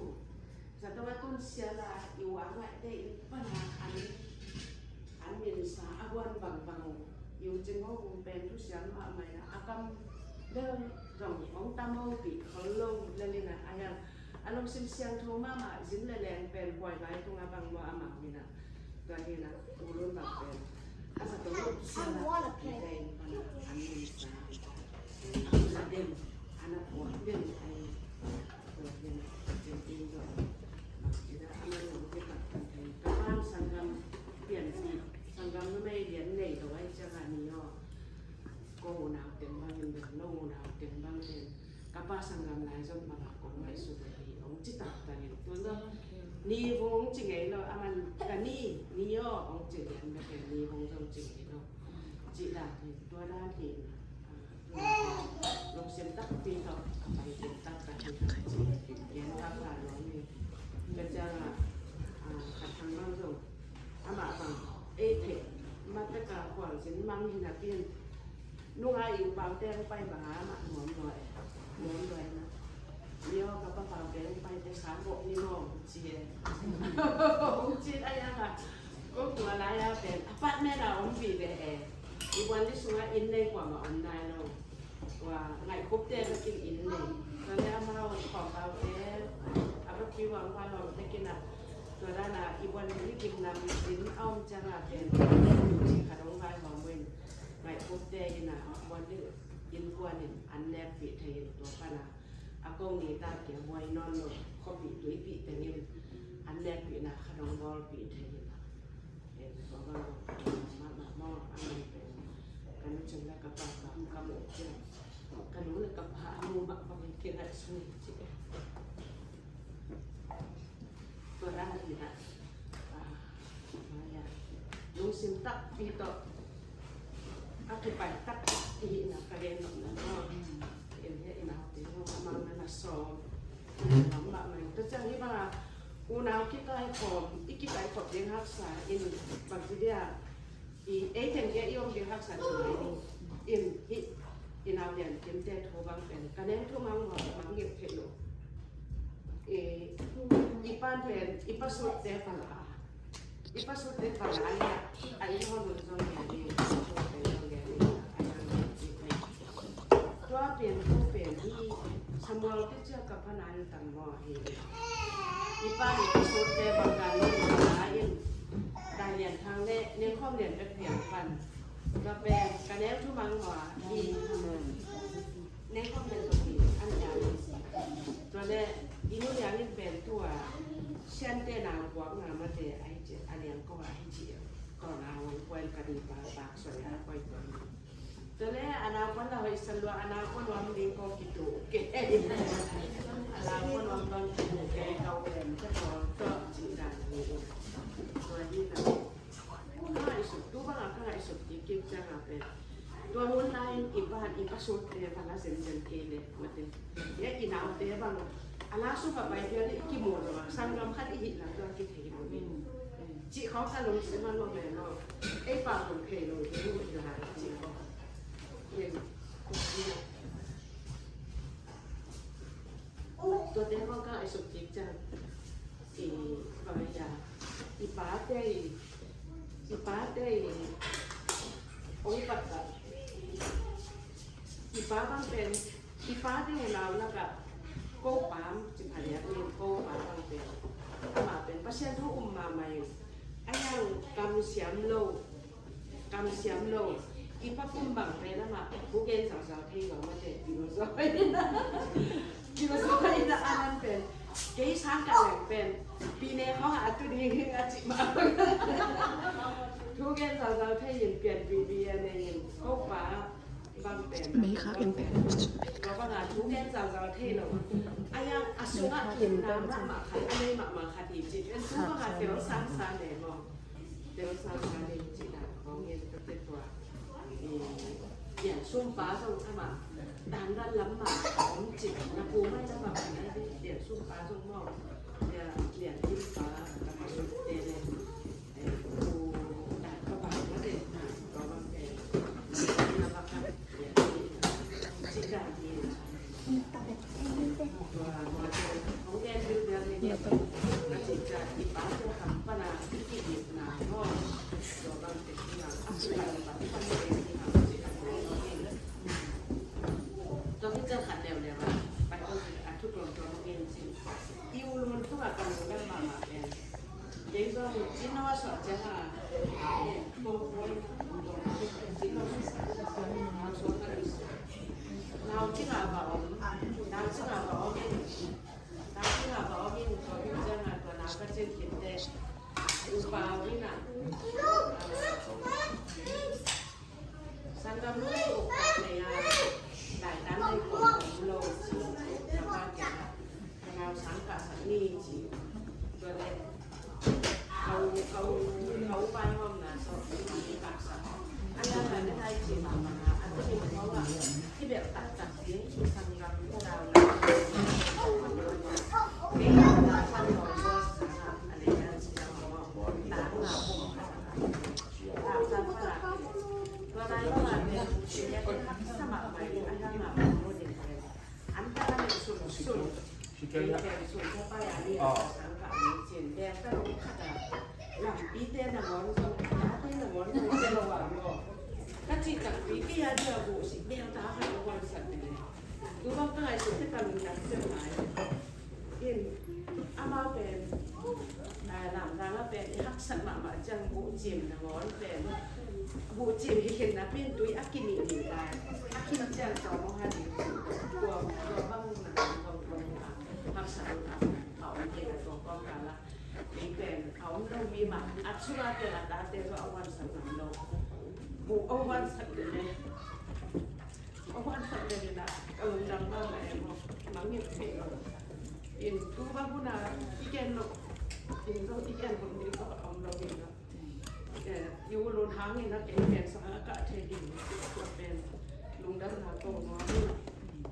Zato a tun sial a i ua ngaihte in pana an, an minsa a guan bangbang uh. I u cing ho um pen thu sial mahmah in a, a kam bel zong hong tam ho pih khol lo lel in a, a hiang a lungsim siangtho mahmah zin le leng pen buai lai tung a bang lua amau in a. Tua hi in a U Lun bang pen a zato lum sial a i te in pana an minsa a na dem, a na puak dem a hi. Ka pa sanggam pianpih, sanggam numei lian nei lo ai ciang a ni aw. Ko unau teng bangin bel no unau teng bangin ka pa sanggam lai zong bang a kong ngaihsut ahi ong ci taktak in. Tua zong ni vung ci ngei lo, a man ka ni, ni aw ong ci lian bek in ni vung zong ci ngei lo. Ci dan hi, tua dan hi in a. Lungsim takpi tawh a pai pen taktak hi hang ci. Gen taktak nuam hi. Ka ciang a, a, Khat Thang bang zong amah bang ei theih matek a khualzin mang hi napi in, nunga i u Paute hong pai bang a amah nuam lua e. Nuam lua e na. Ni aw ka pa Paute hong pai te sa bawh ni maw hong ci e. Hong ci a hiang a, ko tua lai a pen apartment a om vive e. I buan li sungah inn nei kuamah om nai lo. Tua ngaihkhup te ka king inn nei. Tua le amau khawm pau te a va kiu ang va lawm te kin a. Tua dan a i buan li kim nam inn a om ciang a pen ci khat hong vai hawm in. Ngaihkhup te in a buan li inn kuan in an nekpih thei in tua pan a. A kong ni ta kia buai nawn lo khuapih tuipih teng in an nekpihna khat hong bawlpih thei in a. Ka nu cing le ka pa ka mu kei, ka nu le ka pa a mu mah bangin kingaihsun hi ci. Tua dan a hi na, lungsim takpi tawh a kipai takpi hi na ka gen nop na. In he in a hote ho amang na na sawm lam mah mai. Tua ciang hi bang a unau kikaikhawm, i kikaikhawm ding haksa in bangci dia i ei teng kia i om ding haksa ci mai ding. In hi i nau Lian Kimte thu bang pen ka neng thu mang mang mang ngim thei lo. I pan pen i pa Sutte pala a, i pa Sutte pala a, a i hon mun zong lia ding, i pa Sutte zong lia ding a, a i hon mun zong lia ding. Tua pen thu pen hi Samuel te cia ka pha nai tam maw hi. I pa i pa Sutte bang ka ni ka in Dai Lian Thang le Neng Khawm Lian bek piang pan. Ka pen ka neu thu mang maw hi. Neng Khawm Lian bek hi an ya. Tua le i nu liang in pen tua Siante nau puak nga mate a hi ci a liang ko a hi ci. Ko nau puan ka ni pa pak soi a koi puan. Tua le a nau kuan la hoih sa lua, a nau kuan nuam ding ko kitu ke. A nau kuan nuam bang kitu ke, kau em te ko to ci dan ni. Tua hi na. Ka ngaihsut, tu bang a ka ngaihsut kik kik ciang a pen tua hun lai in i pa, i pa Sutte bang a zen zen kei le mate. Ya i naute bang a la su pa pai pia le i kimu lo a sanggam khat i hi la tua kithei lo in. Cih khawng ka lungsim ah lawm e maw. Ei pau lungphei lo ding uh hi lai cih khawng. Tuate khawng ka ngaihsut kik ciang i bang a i pate i i pate i ong pat a i pa bang pen i pate unau lakah ko pa ci phadiak in ko pa bang pen amah pen Pasian thu um mahmah in a yang kamsiam lo kamsiam lo i pa pum bang pen amah thu gen zauzau thei lo mate kilo zaw kilo zaw in a anan pen kei sang ka leng pen pine khawng a tu ding a cih mah thu gen zauzau thei in pianpih bia nei in ko pa bang pen mei khak in pen ko bang a thu gen zauzau thei lo a yang a sungah khin nam mahmah khat a nei mahmah khat hi cih pen thu bang a tel sang sa nei maw. Tel sang sa nei cih dan khawng in ka tel tua. Lian sumpa zong amah dan dan lam mah om cih na pu mai na bang na lian sumpa zong maw. Lian lian sumpa ka pa sum te le pu dan ka bang na le na ka bang te na bang ka lian cih dan hi. Nau cingah va om, nau cingah va om in, nau cingah va om in, tua hi ciangah tua nau ka cin khit teh upa uh in ah, sanggam nu uk tak nei a, laitan nei kong om lo ci, na pa kiangah ka nau sang kah sak ni ci. Tua leh Kau, kau, kau pai hom na so, ni kak sa. Aya na ni tai ci ma ma na, atu ni kau la. Ki bel tak tak ci, ci sanggam ka dau na. Ni na san lo ko sa na, ale na ci na mo, ta na mo. Ta sa pa na. Tua na yo na ni, ci ya ki kak sa ma mai, aya na mo ni. An ta na ni sun sun. Kei pen sum kha pai a ni a sang kha a ni cin bek ka lo khat a. Lampite nangawn zong, tate nangawn zong ka lo a maw. Ka cih takpi kei a dia buhsih bek ta kha lo wan sat ni le. Tu bang ka ngaihsut te ka lungdam ciang lai. In amau pen Lamdang a pen i haksat mahmah ciang buhcim nangawn pen buhcim hi khin napi in tui a kinih nih lai a khin ciang tawm hong ha ding. Tua tua bang nangawn tawm tawm a haksat uh a a om kei a tua kawm kal a kei pen a om lo mi mah a chung a pen a tate tawh a huansak ngam lo. Buh a huansak te le a huansak te le na ka lungdam mahmah e maw. Mangngilh thei lo. In tu bang hun a i gen lo. In zong i gen hun ding tawh a om lo in a. Eh, i u lun hangin a kei pen sang a kah thei ding tua pen lungdamna ko nuam hi.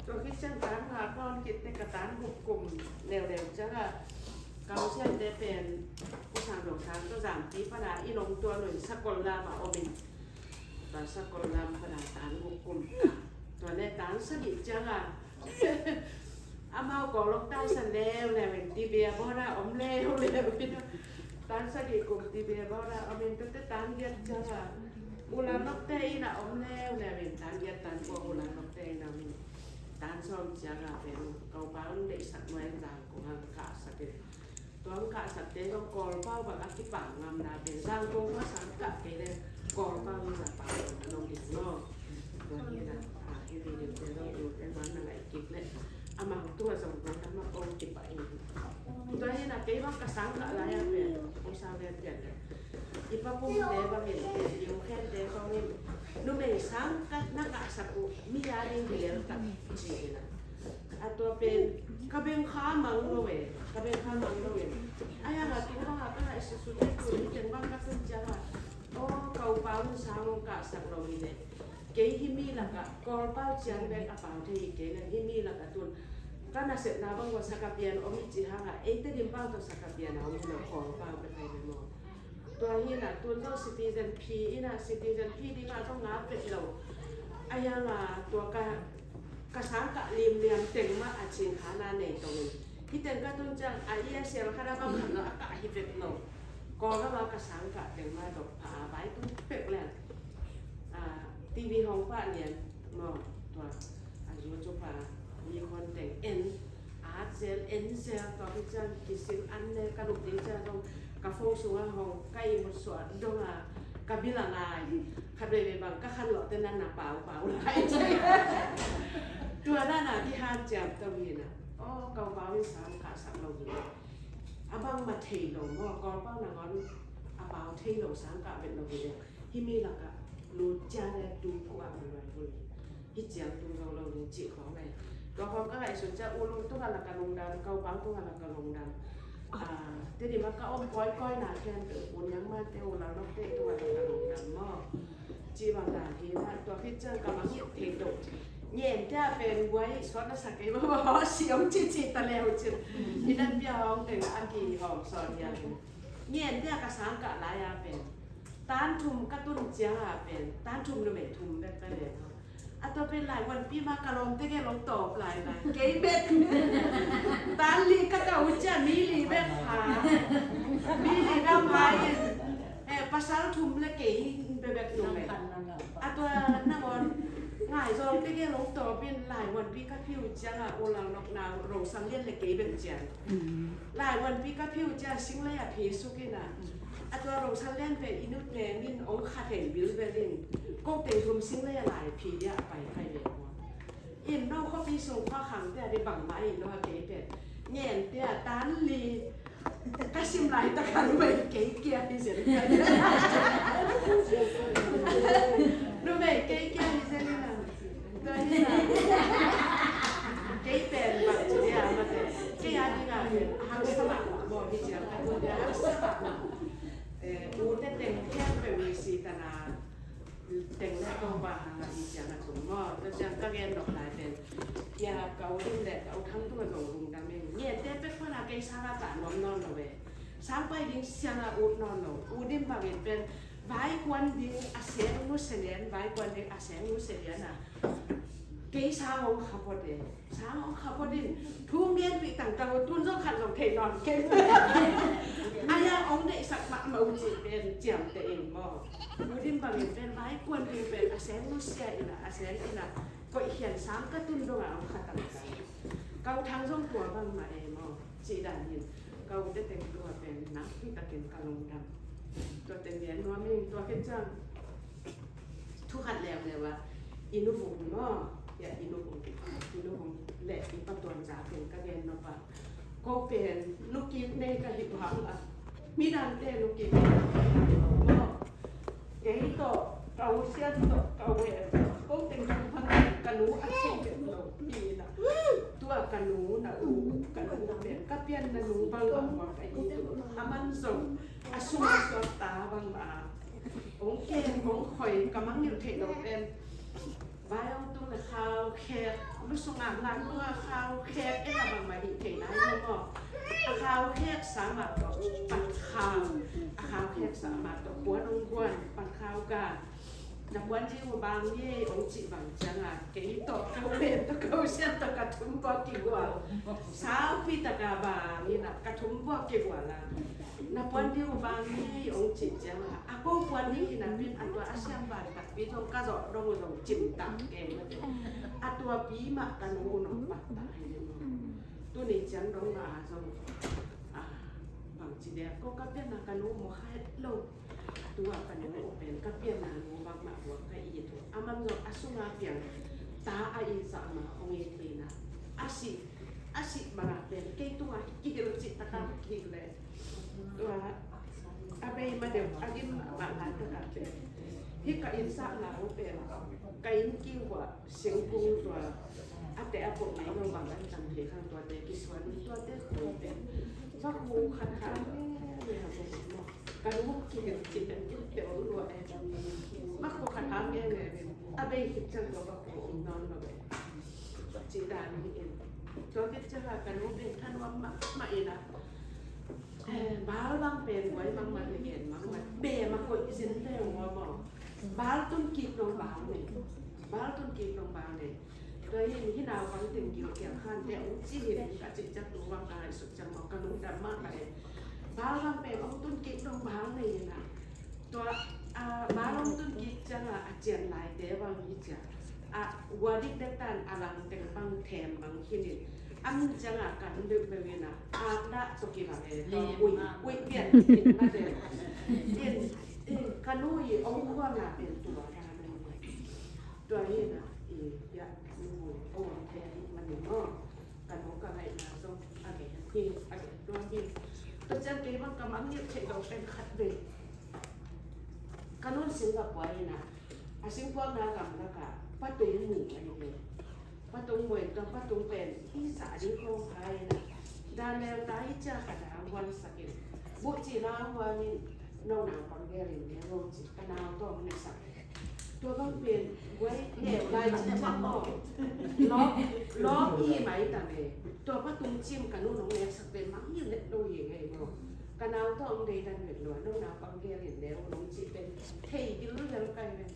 Tua hi ciang tan nga kawn kit te ka tan guk kum leuleu ciang a Kausian te pen U Sang Dong Sang tua Zampi pana i nong tua nun Sakol lam a om in. Tua Sakol lam pana tan guk kum. Tua le tan sagih ciang a Amau kawlok taisan leuleu in Tibia bawra om leuleu in tan sagih kum Tibia bawra om in tute tan giat cianga Ulan Lokte in a om leuleu in tan giat tan kua Ulan Lokte in a om in tan sawm cianga pen Kaupa un deihsak nuai in Zangkong hang kahsak in Tua hong kahsakte zong Kawlpau bang a kipak ngamna pen Zangkong a sang kah kei le Kawlpau in za pak ngamna lo ding maw? Tua hi na, a, hi video te zong YouTube te zong na ngaih kik le amau tua zong tua na ma ong kipah in. Tua hi na kei bang ka sang kah lai a pen ong sang le pian le i papum te bang in i ung khen te zong in numei sang kah na kahsak uh mi a ding hi lel kah ci hi na. A tua pen ka bengkha mang lo e, ka bengkha mang lo e. A yang a tu bang a ka ngaihsutsut e tu ni teng bang ka tun ciang a. Aw, ka upa un sang ong kahsak lo hi le. Kei himi lak a Kawlpau ciang bek a pau thei hi kei le himi lak a tun. Ka nasepna bang ua sakapian om i ci hang a eite dim bang tawh sakapian a om hi lo Kawlpau bek hi le maw. Tua hi na, tun zong citizen phi in a, citizen phi ding a zong nga vet lo. A hiang a tua ka, ka sang kah limliam teng mah a cin kha na nei tong in. Hi teng ka tun ciang a i a sial khat a bang khat lo a kah hi vet lo. Kawlgam a ka sang kah teng mah dok pha a vai tun pek leng. A, T V hong pah lian maw, tua a zu cu pha mi khon teng en. At zel, en zel, tua hi ciang kisil an ne ka lup ding ciang zong ka phone sungah hong ka ihmut suah dong a ka bil a ngai. Khat veivei bang ka khan lawh te nan a pau pau lai. Tua dan a kihan ciam to hi na. Aw, ka pau in sang kah sak lo hi. A bang mah thei lo maw, Kawl pau nangawn a pau thei lo sang kah vet lo hi. Himi lakah lut ciang le tu kua a luai bul hi ciang tu lo lo ding cih khawng ai. Tua khawng ka ngaihsut ciang u lung tungah lak a lungdam, kau pau tungah lak a lungdam. Ah, tuni mah ka om kawikawi na khian pe u Niang Mate u Lal Nok te tungah lak a lungdam maw. Cih bang dan hi na, tua khit ciang ka mang thei to. Ngen tia pen guai suat na sa kei maw, si om cih cih ta le uh cin. Hi nan bia hawng teng a kihawm sawn hiang. Ngen tia ka sang kah lai a pen. Tan thum ka tun ciang a pen, tan thum numei thum bek ka len. A tua pen lai wanpi ma ka lawmte gel long tawp lai lai. Kei bek. Tan li ka kah uh ciang mi li bek pha. Mi li bek pha in. Eh, pasal thum le kei bek bek numei. A tua nangawn ngai zawlte gel long tawp in lai wanpi ka phi uh ciang a u Lal Nok na Rosal Lian le kei bek ciang. Lai wanpi ka phi uh ciang singlei a phi suk in a. A tua Rosal Lian pen i nu teng in ong kha thei bilbel in. Ko teng thum singlei a lai phi dia a pai kai ve maw. In no khuapi sung khua khang te a di bangmah in no a kei pen. Ngen te a tan li. Ka sim lai tak a numei kei kia hi zen. Numei kei kia hi zen in a. Tua hi na. Kei pen bang ci dia ma te. Kei a ding a pen. Hang sa mah mah maw hi ciang ka tu dia hang sa mah mah. Eh, u te teng kiang pe mi si ta na. Teng le ko ba hang a hi ciang a tum maw. Tua ciang ka gen dok lai pen. Kia ka u dim le ka u thang tu a zong lungdam in. Ngen te pek pan a kei sang a ta nuam nawn lo ve. Sang pai ding siang a ut nawn lo. U dim bangin pen. Vaikuan ding a seng nu se lian, vaikuan ding a seng nu se lian a. Kei sang ong kha phot e. Sang ong kha phot in. Thu ngen pi tang tang tun zong khat zong thei nawn kei. A ya ong deihsak mah mah uh cih pen ciam te in maw. U dim bangin pen vaikuan ding pen a seng nu sia in a, a seng in a. Koih hian sang ka tun dong a ong kha tang tang. Kau thang zong tua bang mah e maw. Cih dan hin. Kau te teng tua pen nak pi takin ka lungdam. Tua teng lian nuam in tua khit ciang. Thu khat leuleu ah, i nu vung maw, ya i nu vung, i nu vung le i pa Tuan Za pen ka gen nop ah. Ko pen nu kik nei ka hi vang ah. Midangte nu kik nei ka hi vang ah. Kei tawh, ka u Sian tawh, ka u Wen tawh, ko teng ka nu hang ka nu a thei pen lo hi na. Tua ka nu na u, ka nu pen ka pian na nu bang ah ka i tu. A man zong, a sung a suak ta bang ah. Ong ken, ong khoi, ka mangngilh theih loh pen. Vai ong tung le khau khek, lu sungah ngan tua khau khek, en a bangmah hih thei nai lo maw. A khau khek sa mah tawh, pat khau. A khau khek sa mah tawh, puan ong guan, pat khau ga. Na puan ding uh bang ni, ong cih bang ciang a, kei tawh, ka u Wen tawh, ka u Sian tawh, ka thum buak kigual. Saupi tak a bang in a, ka thum buak kigual a. Na puan ding uh bang ni ong cih ciang a, a ko puan ding hi napi in a tua a siam ban takpi zong ka zawh dong uh zong cim tak keng mate. A tua pi mah ka nu uh nong pat tak hi ding uh. Tuni ciang dong a zong, a, bang ci dia ko ka pian na ka nu maw kha het lo. Tua ka nu uh pen ka pian na nu bang mah buak ka it uh. A man zong a sunga piang ta a it sa mah ong it hi na. A sih, a sih bang a pen kei tung a kihil cih tak a kihil le. Tua, a bei ma deuh, a gim ma la ta ka pe. Hi ka inn sa la u pe la. Ka inn kiu a, singkung tua. A te a pok mai lo bang an tam pe khang tua te kisuan tua te koi pe. Bak mu khat khat. Ka lu ki ki te lu a e. Bak mu khat khat e. A bei khit chan tua bak mu non lo e. Ci dan hi in. Tua khit chan ka lu pe than wa ma ma ina. Baal bang pen guai mangmang le gen mangmang, be ma koih zin le ua maw. Baal tun kik dong baal nei. Baal tun kik dong baal nei. Tua hi hi nau bang teng gil kiang khan te ong ci hi ka ci ciang tu bang ka lai suk ciang maw ka lungdam mah ka e. Baal bang pen ong tun kik dong baal nei hi na. Tua, ah, baal ong tun kik ciang a, a cian lai te bang hi cia. A, gua dik dek tan a lang teng bang them bang hi ni. A min ciang a kan deuh deuh in a, a dah tua ki bang e, tua ui, ui pian in ma de. In, in, ka nu i ong huang a pen tua ka na. Tua hi na, i, ya, nu, ong ong te hi ma ni mo. Ka nu ka ngai na zong, a ge hi, a ge tua hi. Tua ciang kei bang ka mang ngil thei lo pen khat ve. Ka nun Singapore in a, a singpuakna gamlak ah patung mu ahi ve. Patung mu in tua patung pen i zah ding khawng kha in a, dan lel ta hi cia ka na huan sak in. Buh ci na huan in, no nau pang gel in ne lo ci, ka nau tawng ne sak. Tua bang pen guai neu lai ci cia maw. Lawp, lawp i mai ta me. Tua patung cim ka nu nong nek sak pen mang hi let lo hi ngai maw. Ka nau tawng dei dan met lo, no nau pang gel in ne lo nong ci pen. Thei gil lel kai ve.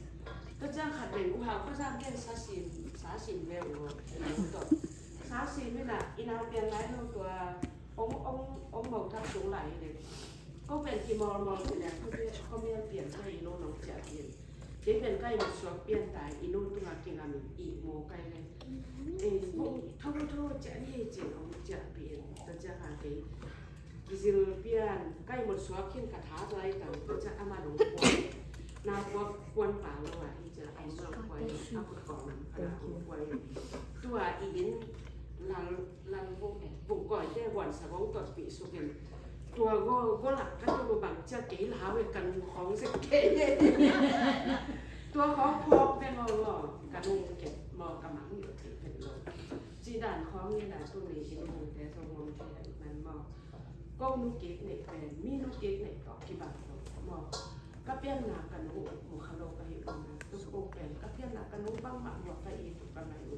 Tua ciang khat pen u hau ka zang gen sa sim, sa sim ve u lo. Sa sim ve na, i nau pian lai lo tua, ong, ong, ong mau thak sung lai le. Ko pen ki mol mol ki le, ko mial pian kai lo nong cia pian. Kei pen kai mut suak pian tai, i nu tunga kingam in i maw kai le. Eh, bu, tho, tho, cia ni, cia ong cia pian. Tua cia ka kei. Kizil pian, kai mut suak khin ka tha zai tang, tua cia ama nong kuan. Na kuak kuan pa lo a, i cia ama nong kuan, a kut kong, a na nong kuan. Tua i in, lal, lal bu, bu koi te, wan sa gong tot pi sukin. Tua go, go lak ka tu bang cia kei lau e kan khong se kei. Tua khong khong te ngo lo, ka nung ke, mo ka mang yu ti pen lo. Ci dan khong ni na tu ni i nung te so ngom te man mo. Ko nu kik nei pen, mi nu kik nei to ki bang lo mo. Ka pian na ka nu mu kha lo ka hi um na tu ko pen. Ka pian na ka nu bang ma mo ka i tu ka ngai u.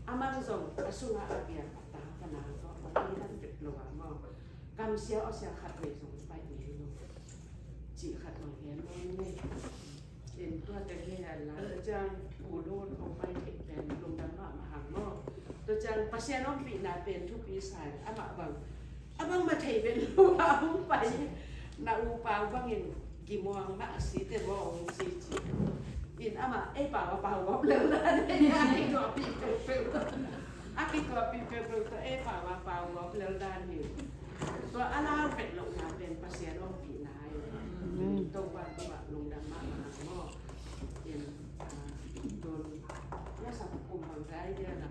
Amang zong a sunga a bia ka ta ka na to ka i dan pet lo a mo. Kam sia aw sia khat vei zong pai ngei lo. Cih khat lo gen lo ni. In tua teng hi a la tua ciang u lut hong pai thei pen lungdam mahmah hang maw. Tua ciang Pasian ompihna pen thupi sa in amah bang a bang ma thei pen lo a hong pai. Na u pau bangin kimuang mah a si te maw hong ci ci. In amah ei pau a pau gawp lel dan hi a kituahpih peuhpeuh. A kituahpih peuhpeuh tua ei pau a pau gawp lel dan hi. Tua a lau pet lohna pen Pasian ompihna hi. Topa tungah lungdam mahmah hang maw. In, ah, tun, ya sa kum bang zai dia na.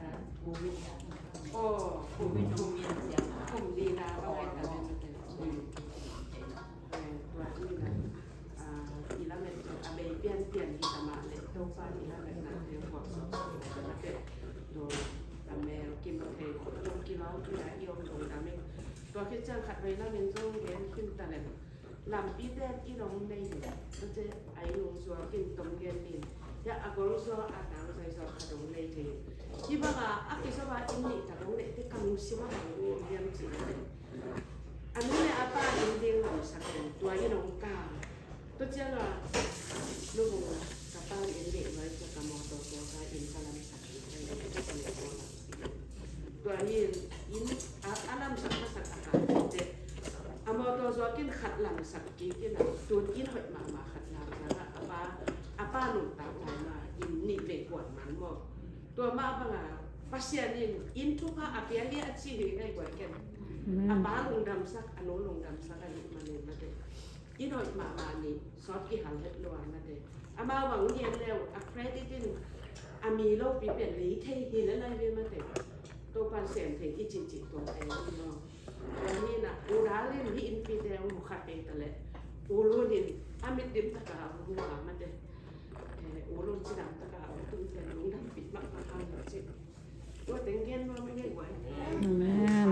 Ah, oh, kum, kum, kum ni na bang ai ta pen. Eh, tua ni na. Ah, i lamet a bei pianpian hi ta mah leh Topa i lametnate puak sawksawk mate. Tua a mel kim thei lung kilau kila i om lungdam in. Tua khit ciang khat vei lamin zong gen khin ta leh lampi tek i dong nei hi. Tua ciang a i lungzuak in tom gen in. Hiah a golzuak a tangzai zuak khat dong nei thei. Hih banga a kizom a inn nih tak dong neih teh ka lungsim a bang om hiam cih leh a nu le a pa in ding lamsak in tua in hong kal. Tua ciang a nu bung ka pa in ding nuai ciang ka mawtaw tua ka in ka lamsak in ka in ka ka mawtaw lamsak in. Tua in in a, a lamsak masak a ka te a mawtaw zuak in khat lamsak kik in a tun in hoih mahmah khat lamsak a a pa a pa nuntak lai ma in nih vei kuan man maw. Tua mah banga Pasian in inn thupha a pia hi a ci hi ngai guai ken. A pa lungdamsak a nu lungdamsak a nih manin mate. Inn hoih mahmah nih sawt kihal het lo a mate. Amau bang ngian leu a credit in a mi lopi pen lei thei hi le lai ve mate. Topan sem thei i cihcih tua te hi maw. Tua hi na u dal in hi innpi te hong mu khat kei ta leh u lun in a mit dim taka hong mu a mate. Eh, u lun cidam taka a u tung pen lungdam pih mahmah hang lo cih. Tua teng gen nuam ing ei guai. Amen.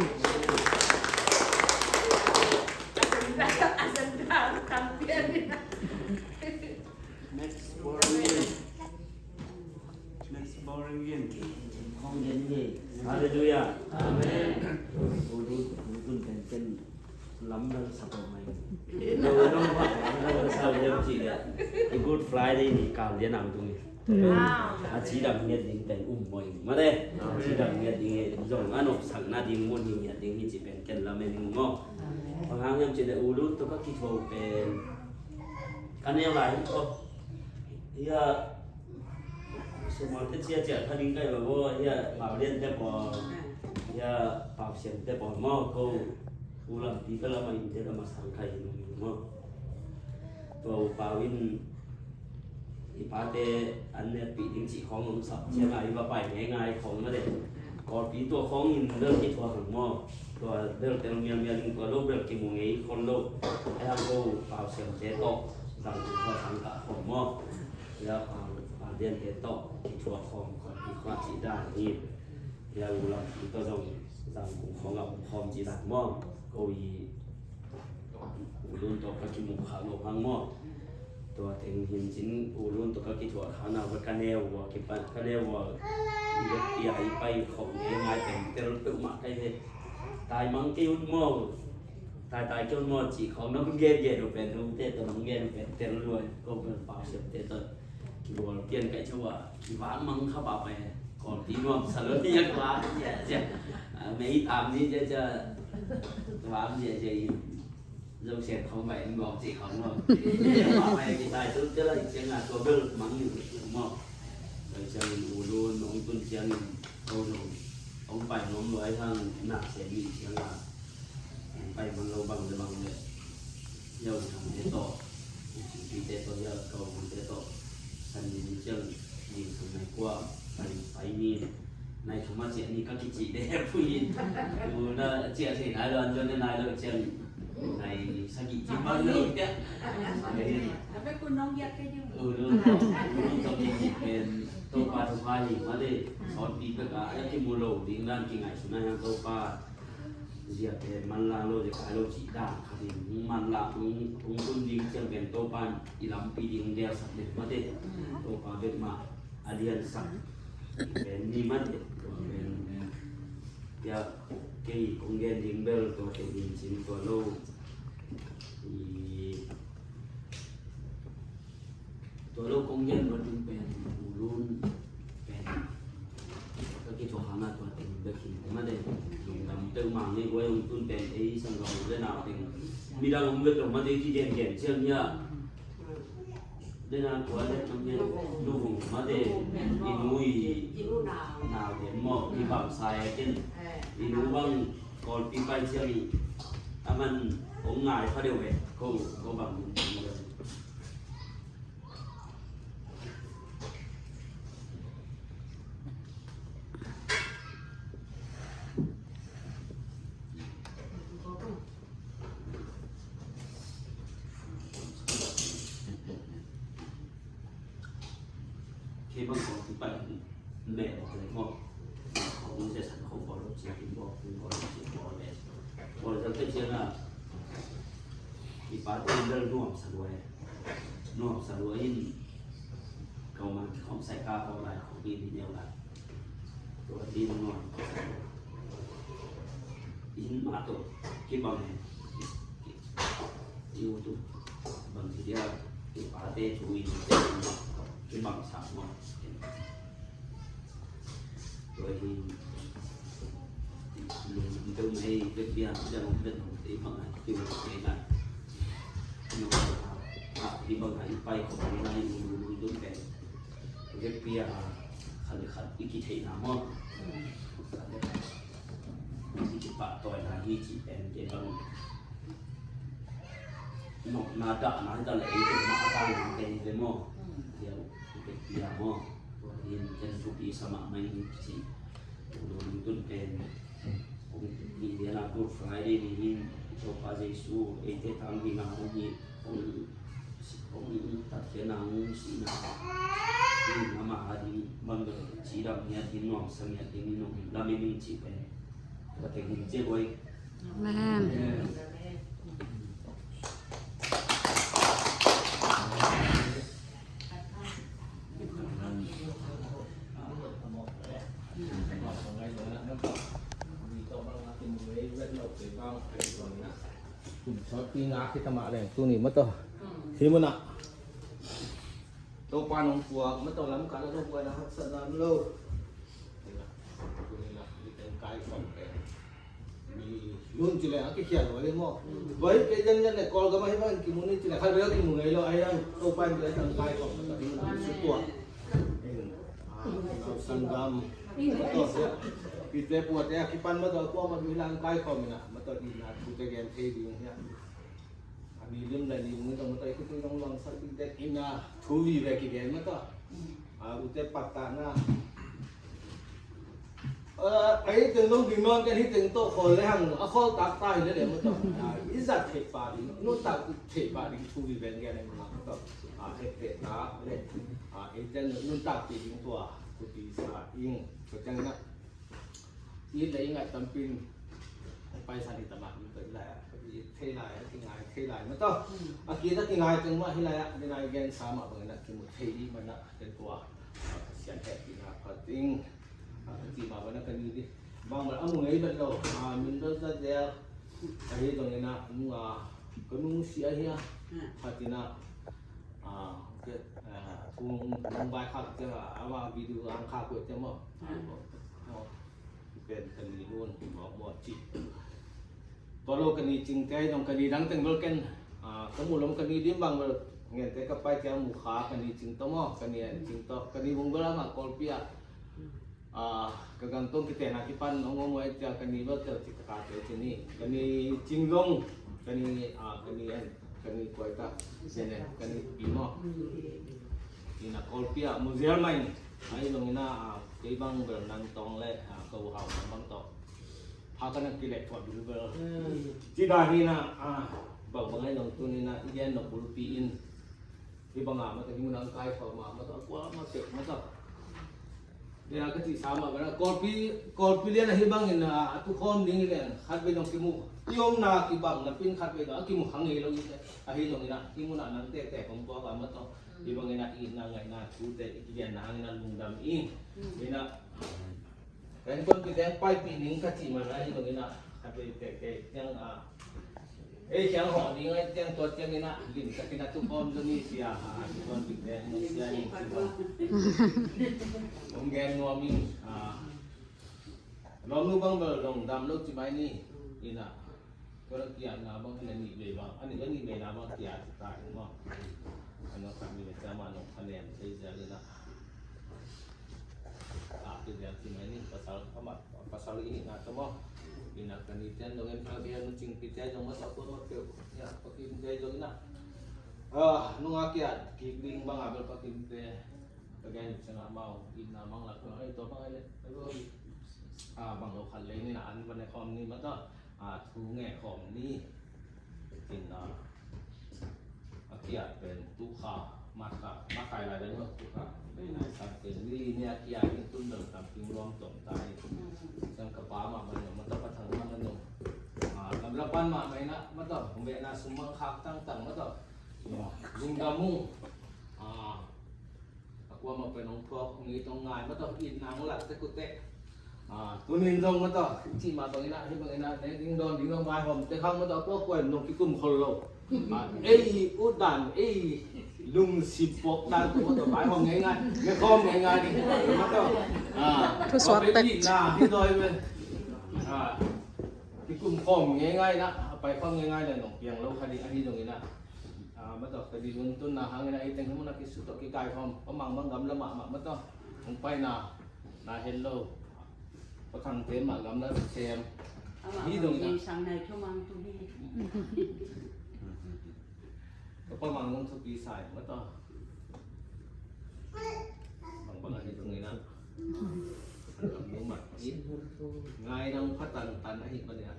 Agenda, agenda tam pian. Next warning. Next warning. Hallelujah. Amen. U lun, u lun Ci le, i Good Friday ni kal lian ang tung hi. Mm. A cidam ngiat ding pen um maw ing. Mate, cidam ngiat ding hi zong a nopsakna ding mun hi ngiat ding hi ci pen ken lamen ing maw. Bang hang hiam ci le U Lun tawh ka kithuah uh pen ka neu lai hi ko. Hia, sumalte ciacia kha ding kai ba maw, hia, Pau Lian te pawl, hia, Pau Siam te pawl maw, ko, U Lam Pi ka lam a in te lam a sang kai hi nung maw. Tua U Pau in, i pate an netpih ding cih khawng om sak ciang a i va pai ngeingai khawng mah le. Kawlpi tua khawng in bel kithuah hang maw. Tua bel tel mialmial in tua lo bel kimu ngei khol lo. Ai hang ko Pau Siam te tawh zang kithuah sang kah khawng maw. Ia Pau, Pau Lian te tawh kithuah khawng Kawlpi khua cih dan hi. Ia U Lam Pi tawh zong zang kung khawng a um khawm cih dan maw. Ko i U Lun tawh ka kimu khak lo hang maw. Tua teng hin cin U Lun tawh ka kithuah kha na va ka neu ua kipan ka neu ua i vet pia i pai khop ngei ngai teng tel peuhmah kai ve. Tai mang kei un maw. Tai tai kei un maw cih khawng nong gen gen uh pen nong te tawh nong gen uh pen tel lua ko pen Pau Siam te tawh. Kibual pian kai chau a kivak mang kha ba pai. Kawlpi nuam sa lo ni a kua cia cia. Mei tam ni cia cia. Kua cia cia in. Zong sian khong bai in gawm cih khong lo. Kua pai kitai tu cia la in ciang a tua bel mang ni maw. Pai ciang in U Lun ong tun ciang in ko zong ong pai nuam lo ai hang na sian ni ciang a. Pai man lo bang le bang le. Yau thang te tawh, u cingpi te tawh, yau kau man te tawh. San ning ciang ning sang nai kua pai pai ni. Nai thum a ciah ni ka kicih de pui in. U na ciah thei nai lo an zon nai lo ciang nai sagih ci bang lo ciah. U lu tawh ni pen Topa thupha hi mah de. Sawtpi pek a a kimu lo ding dan kingaihsun a hiang Topa. Zia pen manlang lo zia kai lo cih dan khat in hong manlang hong, hong tun ding ciang pen Topa in i lampi ding hong gelsak den mate. Topa bek mah a liansak pen ni mate. Tua pen tia kei kong gen ding bel tua kei ding cin tua lo. I Tua lo kong gen vat ding pen U Lun pen ka kithuah hang a tua teng bek hi mah de. Lungdam peuhmah ngei guai hong tun pen ei sanggam u le nau teng midang hong vet lo mah de kigen gen ciang hi a. Le nau tua le nang gen lu hong mah de. I nu i nau den maw i bang sa e ken. I nu bang Kawlpi pai ciang a man hong ngai kha deuh e. Ko, ko bang ding. Kei bang kong kipan meh bawk le maw. Kong sia san kong bawl lo cia kin bawl, kin bawl lo cia bawl le. Bawl le cia na. I pa te in dal nuam sa lua e. Nuam sa lua in. Kau man ki khom sai ka kau lai khom in neu lai. Tua in nuam sa lua. In ma to kibang e. Iu tu bang ti dia i pa te tu in kibang sa mo. Tua hi lung deuh mai bek bia bia lung bek lung te bang ai tiu te na. Tiu a hi bang ai pai ko na i lung lung dun pen bek bia khat le khat i kitheihna maw. Khat le khat i kipahtawi na hi ci pen te bang. Nopna dahna hi ta le ei te mah a taina te hi ve maw. Tia i bek bia maw. Tua in ken thupi sa mahmah ing ci. Tua lungtun pen kong nih lian a Good Friday ni hin Topa Jesu eite tang ding a hong hi, hong si, hong tatkhiatna hong sihna hi. Amah a ding bang bel cidam ngiat ding nuamsa ngiat ding in hong lamen ing ci pen. Tua teng hin ci guai. Amen. Kum sawtpi nga khit a mah leng tuni mah tawh. Hi munah. Topa nong puak, ma tawh lam kah na nong puak na haksatna om lo. Tuni na, mi teng kai khawm pen mi lun ci leng a kikhial lo hi maw? Tua hi kei zen zen le Kawlgam ah hi bang kimu ni ci leng khat vei a kimu ngei lo, ahi hang Topa in teng kai khawm na tawh hi na sutuah. Nau Sangam. Pite puate a kipan ma tawh a kuamah mi lang kai khawm ina, ma tawh itna thute gen thei ding hi a. A mi lim le lim ni zong ma tawh i khutui zong luangsak ding dek ina, thu vive kigen ma tawh. A, ute pattahna. A, ei teng zong ding nawn ken hi teng tawh khawl le hang a khawl tak ta hi le le ma tawh. A, i zat theih pah ding, nuntak theih pah ding thu vive gen ma tawh. A, heh peh ta le. A, ei teng nuntak pi ding tua, thupi sa ing. Tua ciang ina. It le i ngaih tampi in hong paisan hi ta mah, i thei lai, a kingai thei lai ma tawh. A kit a kingai teng mah hi lai ah, ni lai gensa mah bangin a kimu thei i hih man ah, ken tua, a, Pasian hehpihna phat ding, a, ka cih mah bangin a ka ni ding. Bang bel a mu ngei vet lo, a, min bel za zel, ahi zongin a, nung a, ka nung si ahi a, phat in a, a, ke, a, kung, kung bai khak ciang a, ama video ang khak kua ciang maw. Pen ka ni lun mawkmawk cih. Tua lo ka ni cingte zong ka ni dang teng bel ken, a, ka mu lom ka ni dim bang bel ngente ka pai ciang mu kha ka ni cing tawh maw, ka ni an cing tawh, ka ni bung bel amah Kawlpi ah, a, ka gangtong kitena kipan hong om uh ai cia ka ni bel tel cik taka tel ci ni. Ka ni cing zong, ka ni, a, ka ni an, ka ni kuai ta, ka ni pi maw. Ina Kawlpi ah mu zial mai. Ahi zongin a, a, kei bang bel nang tawng le, a, ka u hau nang bang tawh pha ka na kileh thuah bil bel. Ci dan hi na, a, bang bang ahi zong tuni na i gen nop bulpi in. Hi bang a ma tawh hi mun ang kai khawm a ma tawh a kua ma pek ma tawh. Nia ka cih sa mah bel a Kawlpi, Kawlpi lian a hi bangin a, a tukhawm ding hi leng khat vei zong kimu. I omna kibang napi in khat vei zong a kimu kha ngei lo hi leh. Ahi zongin a hi mun a nang tektek hong tuak a ma tawh. Hi bangin a itna ngaihna thute i kigenna hangin a lungdam ing. Ina ka innkuanpihte hong paipih ning ka cih man a hi zongin a khat vei pek kei ciang a ei ciang hawh ding a ciang tua ciangin a limtakin a tukhawm zaw ni sia a innkuanpihte hong sia ning ci bang hong gen nuam ing a. Lawmnu bang bel lungdam lo ci mai ni. Ina Tua la kiatna bang hi le nih vei bang, a nih la nih veina bang kiat ta hi maw. A nong khat mi le ciama nong khanem thei zel ina. A, kiat zel ci mai ni pasal, amah pasal i hihna tawh maw. Ina ka ni ten dong en ka bia nu cingpi te dong ma sa tua ma peuh. Ina pa kim te dong ina. A, nung a kiat kik ding bang a bel pa kim te. Ka gen ciang a mau itna mang lak bang ai tua bang ai le. A, bang lo khat le ni na an ban e khawm ni ma ta. A, thu nge khawm ni. Tin a, a kiat pen tu kha, mat kha, mat khai lai pen tu kha. Pen nai sa pen ni ni a kiat in tun dang tam ting luam tom ta ni. Sang ka pa ma man ma ta pa thang ma man. A, lam la pan ma mai na ma ta, be na sum ma khak tang tang ma ta. Lungdam ung. A, a kuamah pen hong thuak, hong it, hong ngai, ma tawh itna hong lak tek uh teh. A, tunin zong ma tawh, cih mah bangin ah, hih bangin ah, ne ding dawn, ding dawn vaihawm te khang ma tawh, a kuakua in nong kikum khol lo. A, ei ut dan, ei lungsim puak dan tawh ma tawh vaihawm ngeingai, ne khawm ngeingai ding ma tawh. A, thusuak tek. Itna hi dawi pen. A, kikum khawm ngeingai na, a pai khawm ngeingai le nong piang lo kha ding, ahi zongin ah. A, ma tawh ka dih lungtunna hangin a, ei teng hi mun a kisut tawh kikaikhawm, pa Mang bang gamla mahmah ma tawh hong paina na het lo. Pa Khangte mah gamla sem. Hi dong ina. Sang nai kyo mang tu hi. Ka pa Mang nong thupi sai ma tawh. Bang bang a hi tung ina. Lam nu mah hi. Ngai nang pha tan tan a hi ma nia.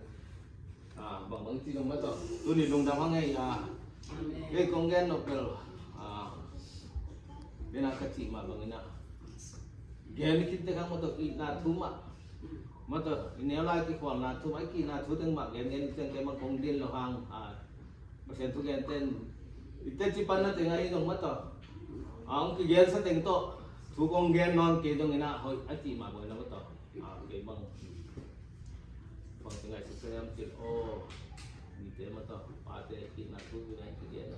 A, bangbang ci dong ma tawh. Tuni lungdam hang ei a. Kei kong gen nop bel. A, bena ka cih mah bangin a. Gen i kinte khang ma tawh, itna thu mah. Ma tawh, i neu lai kikhualna thu mah, i kihna thu teng mah gen gen i teng kei mah kong din lo hang. A, Pasian thu gen ten. I te ci pan na teng a i dong ma tawh. A, hong kigen sa teng tawh. Thu kong gen nawn kei dong ina hoih a cih mah bangin a ma tawh. A, kei bang. Bang ci ngaihsut ka hiam cih aw. Mite ma tawh, pate kihna thu kihna kihna.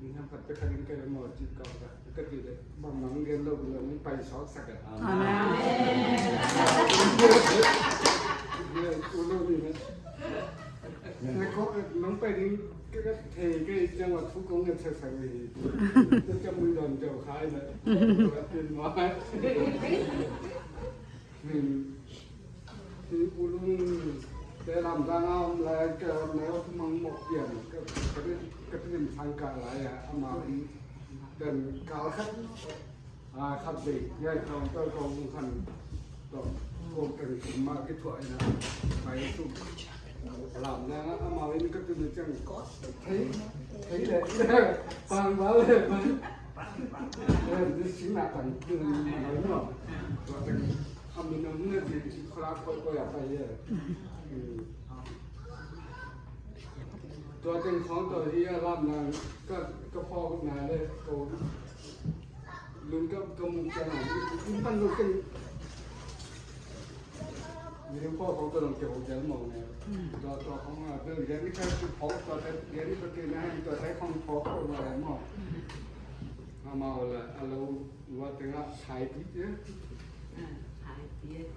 Inn hemkhat pia khat in ka lem maw ci kawk a, ka cih leh bangmah hong gen lo, hong pai sawksak a. Amen. U Lun in a, nong pai ding ka thei kei ciang, a thu kong ngetsak sak hi. Ka ciam mui dawn ciau khai na. Ka tin maw. Hi, hi, U Lun te lamdang a om lai, ka neu Thumang Mawk Pian, ka, ka, ka rim sang kah lai a, amau in ten kal khat, a, khat vei, ngai kawng, tawh kawng khan, tawh kawng teng kum mah kithuah in a, pai suk. Lamdang a amau in ka tun ciang thei, thei leh, pang bal leh, pang. Eh, ni sing na tang, ni ma lo no. Tua teng, a mun a mun a ci, ci khra koi koi a pai ye. Hmm. Tua teng khong tua hi a lamdang, ka, ka phawk na leh, ko, lun ka, ka muk ciang a, in pan lo teng. Video call khong tawh zong kiho zel mawk ne. Tua, tua khong a bel lian ni kha tu phawk tua te, lian ni tua te na hang tua te khong phawk khong a maw. Amau la a lo lua teng a hai pi te.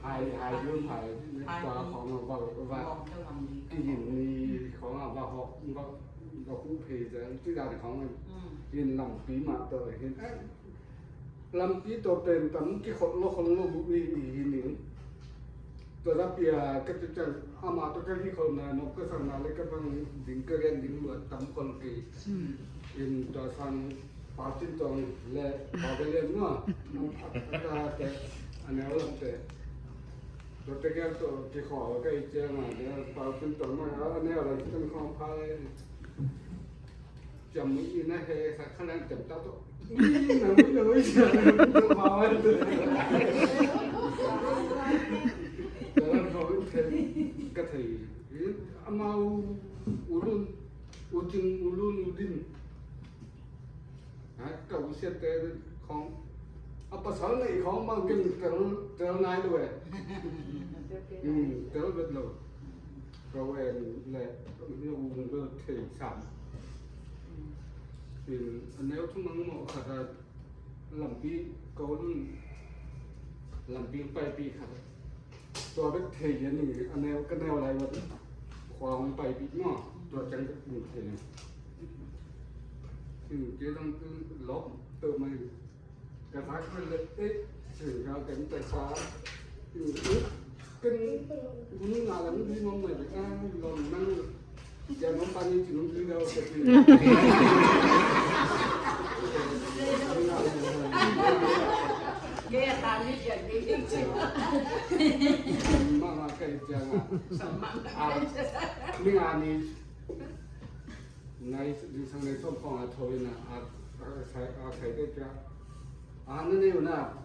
Hai, hai pi, hai. Tua khong a va, va. Ki hin ni khong a va hok, va, va hu phei zel. Ti dan khong a. Hin lampi mah tua hin. Lampi tawh pen tam kikhol lo khol lo bu i, i hi ning. Tua za pia ka tu ciang ama tawh ka kikhol na, nop ka sang na leh ka bang ding ka gen ding luat tam khol kei. In tua sang Pa Cin Tuang leh Pa William maw. A, a, a, te, a neu lam te. Tua te gel tawh kikhol ka i ciang a, Pa Cin Tuang maw, a neu lam te khong pha leh. Ciam in a he sa kha nan ciam ta to. Ui, na ui, na ui, na ui, na ui. Ka thei. Amau U Lun, U Cing, U Lun, U Din. Ha, ka u siate khong. A pasal nei khong bang ken tel, tel nai lo e. Hmm, tel bet lo. Ko en le, ni u bel thei sam. In, a neu Thumang Mawk khat a, lampi, ko lun, lampi paipih khat a. Tua bek thei a ni, a neu, ka neu lai vat. Khua hong paipih maw, tua ciang bek thei. In, kei zong lawp peuhmah in. Ka sa kul le, eh, si ka kan ta sa. Kan hun nga lam di mong mai ka lom nang. Ya mong pani ci nong di dau ka ci. Kaya tali ya di ci. Mama kai jang a. Sama. Ah, ni ani. Nai, di sang nai som kong a thoi na, a, a, sai, a, sai te kia. A, na nei na.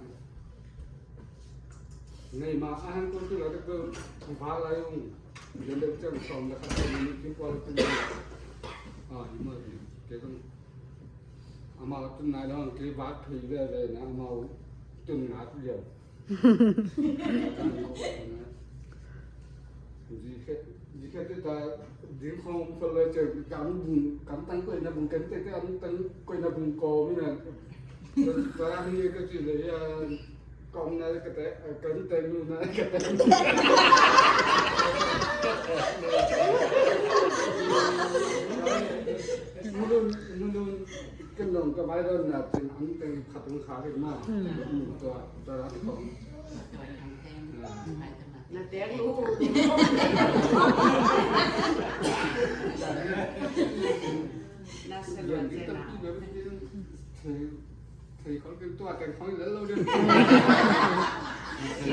Nei ma, a, han ko tu la te ko, ko ba la yung. Yan de chang som la ka ni ki ko la tu. A, ni ma, ke kong. A ma tu na la, ke ba pe le le na, a ma tu na tu ya. Zikhet, zikhet te ta ding khong fel le ce, kam bung, kam tang koina bung, kam te te am tang koina bung ko mi na. Ta ni ka ci le ya, kong na ka te, kam te mi na ka te. Mulun, mulun. Ken dong ka vai don na tin ang teng khat ang kha ken ma. Hmm. Hmm, tua, tua la kong. Na teng lu. Na se lo. Yan, se kita na. Thei, thei kol ken tua teng kong le lo den.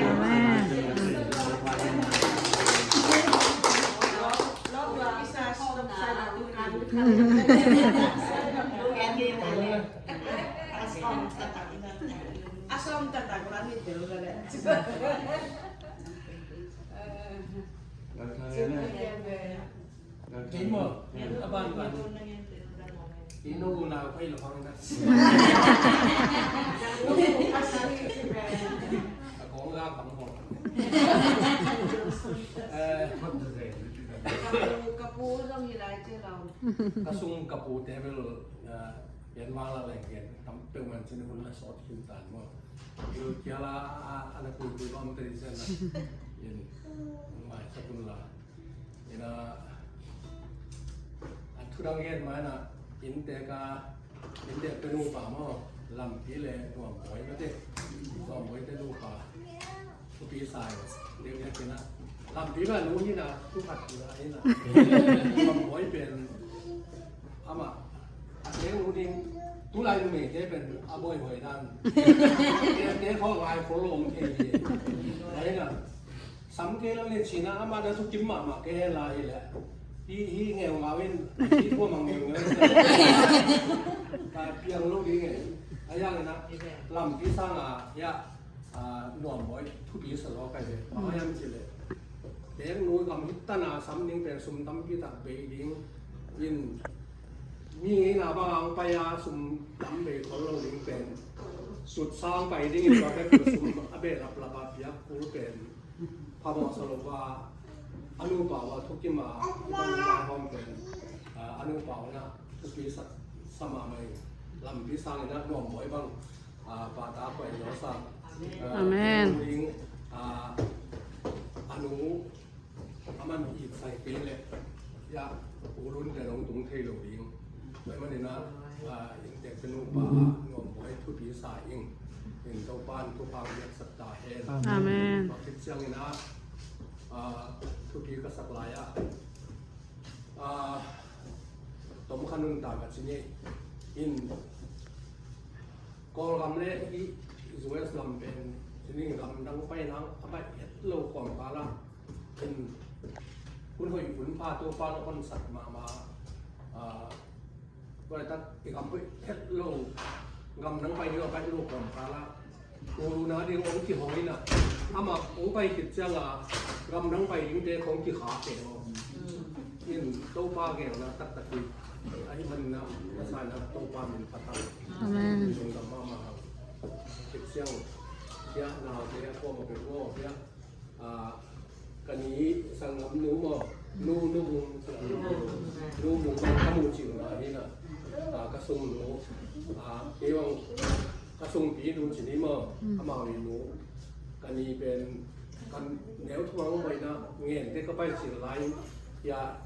Amen. Kei maw? A ban ban. Kei no na pai lo hong na. A kong ga bang hong. Eh. Ka pu, ka pu zong hi lai ci lau. Ka sung ka pu te bel, eh, yan ma la leng gen. Tam pe man cin hun la sot hin tan maw. Yu kia la, a, a na pu pu bam te sen la. Yan. Mai sa kun la. Ina, a thu dang gen mai na, inntek a, inntek pe nupa maw, Lampi le Nuam Bawi mate, Nuam Bawi te nupa, thupi sa, deu ya kina, Lampi ma nu hi na, thu khat hi na, hi na, Nuam Bawi pen, ama, a teng nu ding, tulai numeite pen, a bawi hoi dan, te, te khawng lai khol lo om thei hi, hi na, Sam kei lo le cina ama na thukim mahmah kei hen lai hi leh. Hi, hi ngeungau in, hi khua mang ngeungau in. Ka piang lo ding e. A yang ina, Lampi sang a, ya, a, Nuam Bawi thupi sa lo kai ve. Bang hiam ci leh. Teng nu gam hit tan a sam ding pen sum tampi tak bei ding. In, mi ngeina bang ang pai a sum tam bei khol lo ding pen. Sut sang pai ding in ba pen sum a bei lap lap a piak kul pen. Phamawh sa lo va, a nupa va thukim a, i bang vai hawm pen, a, a nupa va na thupi sa, sa mahmah in, Lampi sang in a Nuam Bawi bang, a, pa ta khuai lo sa. A, Amen. Ding, a, a nu, a man it sai kei leh, ya, ulun te dong tung thei lo ding. Tua ahih manin a, a, inntek ka nupa a, Nuam Bawi thupi sa ing. In Topa'n thupha piaksak ta hen. Amen. Tua khit ciangin a, a, thupi ka sak lai a, a, tom kha nuntak a ci ngei. In Kawlgam le i U S lam pen, ci ning gam dang pai nang, a pai het lo kawmkal a. In hun hoih hun pha Topa'n a honsak mahmah, a, tua laitak i gam hoih het lo, gam nang pai ding a pai lo kawmkal a. Corona ding hong kihong in a, amah hong pai khit ciang a, gam nang pai dingte hong kikha te lo. In Topa gelna taktak hi, ahih manin a, na sa in a Topa min phat ta. Amen. Lungdam mahmah hang. Khit ciang, cia, naute, a kuamah peuh, kuamah peuh. A, ka ni sanggam nu maw, nu, nu Mung, nu Mung bang ka muh cil lai hi na, a, ka sung nu, a, kei bang ka sungpi nu ci ni maw, amau i nu, ka ni pen, ka neu thumang bai na, ngen te ka pai cil lai, ya,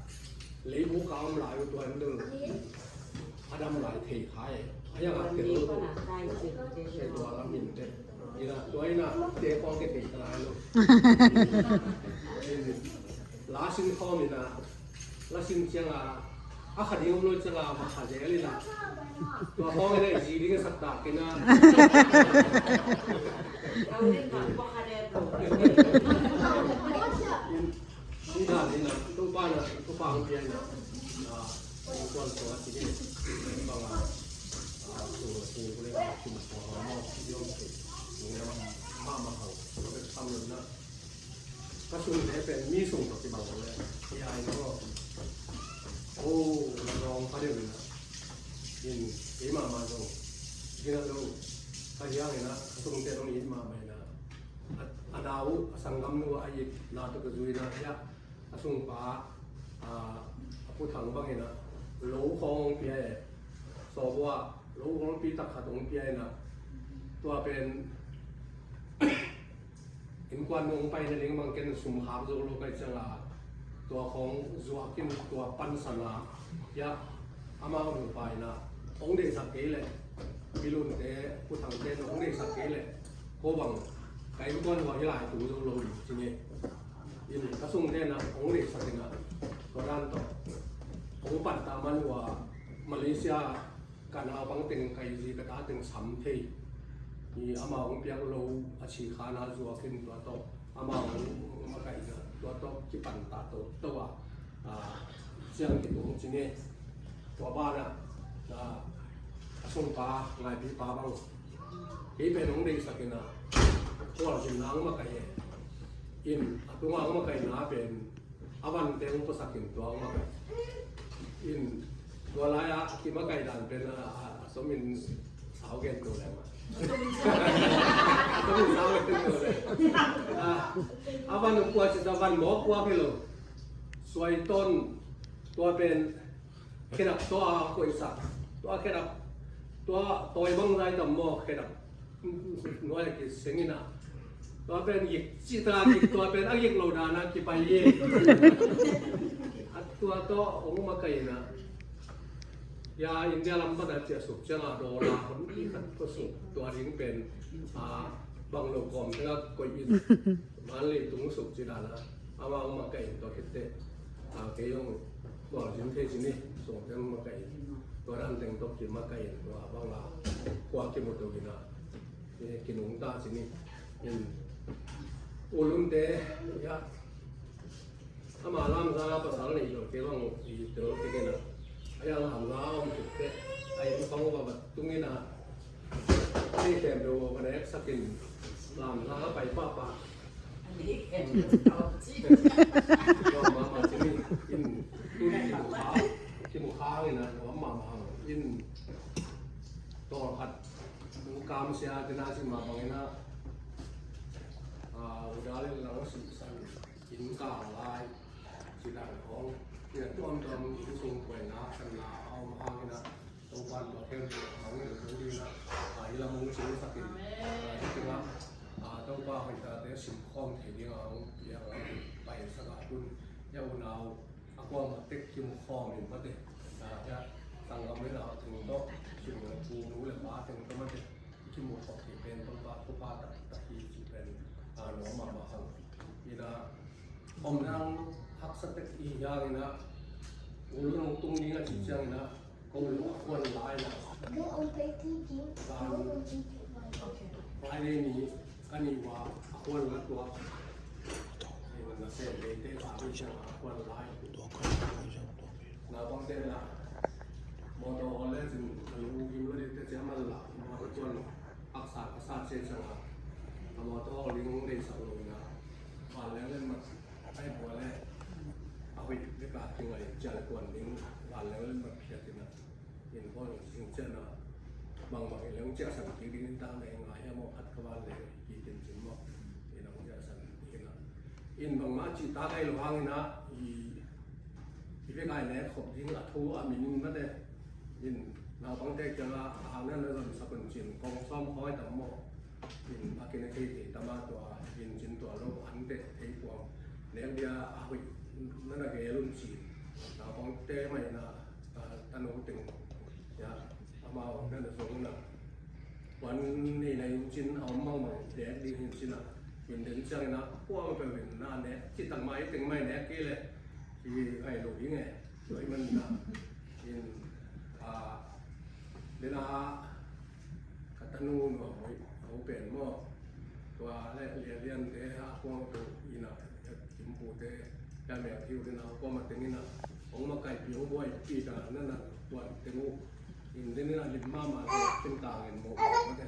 leibu ka om lai uh tua en dul. A dam lai thei khai, a yang a tel lo. Thei tua lam Ina, tua ina, te khawng ke thei ta lai lo. Lasin khawm ina, lasin cianga, a kha ding om lo cianga, ma kha zel ina. Tua khawng ina, zi ding sak ta kina. Ina, ina, Topa na, Topa ang pian na. Ah, kuan tua ti ni, bang a, ah, tu, tu, tu, tu, tu, tu, tu, tu, ma, ma, hau, tu, tu, sam, na. Ka sung te pen mi sung tawh kibang lo le. Hi ai lo. Oh, na dawng kha deuh ina. In, ei mahmah zong. Gina lo. Ka hiang ina, ka sung te dong it mahmah ina. A, a nau, a sanggam nu a it, na tawh ka zui ina. Hia, a sungpa, a, a Pu Thang bang ina. Lo khawng pia e. Sawbua, lo khawng pi tak khat hong pia ina. Tua pen, innkuan nong paina ding bang ken sum khak zo lo kai cianga, tua khawng zuak in tua pansan a, hia, amau nupa ina, hong deihsak kei leh, Pi Lunte, Pu Thangte hong deihsak kei leh, ko bang, ka innkuan hua hi lai tung zo lo in, ci ni. In, ka sungte na, hong deihsak ina, tua dan tawh, hong pan ta man hua, Malaysia, ka naupang teng kai zi ka ta teng sam thei. Hi amau hong piak lo a ci khan a zuak in tua tawh. Amau hong makaihna tua tawh kipan ta to to a. A, ciang kitung ci ni. Tua banah, a, a sungpa ngaipipa bang. Kei pen hong deihsak ina. Kual zin nang makaih e. In, a tunga hong makaihna pen. A van teng pasakin tua makaih. In, tua lai-a kimakaih dan pen a, a, a tomin sau gen to le ma. A tomin sau gen to le. A, a van kua ci ta van mawk kua kilo. Suai ton tua pen khedap tua koihsak. Tua khedap tua tawi bang zai tam maw khedap. Nuai a kiseng ina. Tua pen gik cita gik tua pen a gik lo dana kipai ye. A tua to ong makaina. Ya India lam pana cia suk cianga dola kon i khat ko suk tua ding pen a bang lo kom tengah koi in. Man le tung suk ci dana. Ama ong makain tua kete. A kei ong tua zin thei zin ni suk teng makain. Tua dan teng tok ki makain tua bang la kua ki mutu ina. Kinungta cini in ulunte ya ama lamza pasal nei lo ke bang i tel ke kena aya lamza om kute ai kong ba bat tungina. Ni tem do ba nek sakin lamza pai pa pa. Ni tem do ci. Mama cini in tuni ki mukha ki mukha ina mama in tol khat. Kamsia tina si mah bangina. Udalin lang si san in kang lai si dan kong ina tuamtuam in sung kuaina sanna a om hangina. Topan tua khen bangin tu dina. Ila mung sung sakin tina. Topa hoitate sim khawm thei dinga ong piang pai saka tun ya unau. A kuamah tek kimu khawm in mate. Sanggam le nau teng tawh sum le pu nu le pa teng tawh mate. Kimu khawm thei pen tawh pa Topa taktak hi ci pen a nuam mahmah hang. Ina om nang haksa tek i hiang ina ulu nong tung ding a ci ciang ina. Ko lu a kuan lai na. Friday ni ka ni wa a kuan la tua. Ei man na se le te sa bi siang a kuan lai. Na bang te na. Motor hol le sin lu gim lo de te sia man la. Motor kuan aksa aksa se siang a. Motor hol ling de sa lo na. Ban le le ma. Ai bua le. A hui de ka ting ai sia le kuan ling. Ban le le ma pia tina. In hong sing cian a bang bang in leng ciah san kik ding in tang na in ngai hiam aw phat ka van le ki tin cin maw. In hong ciah san kik in a in bang mah cih ta kai lo hang in a i i vek ai le khop ding a thu a min in mate in naupangte kiang a a hang na na zon sak un cin kong sawm khawng ai tam maw. In a kina thei thei tama tua in cin tua lo an te thei puang nek dia a hoih na na gel un cin naupangte mai na. Tanu teng ya amau na na zong na wan nei na in cin Cina, in den ciangin a, kua ma peuh in na ne, ci tak mai, teng mai ne, kei le, i ngai lo ding e. Tua i man na, in, a, den a, ka tanu no, hoi, hoi pen mo. Tua le, le lian te, a, kuang tu, ina, kimpu te, ya me, hiu den a, kua ma teng ina, ong ma kai pi, ong buai pi ta, na na, kuan teng u. In den in a lim mama le, kin tang in mo, mo te.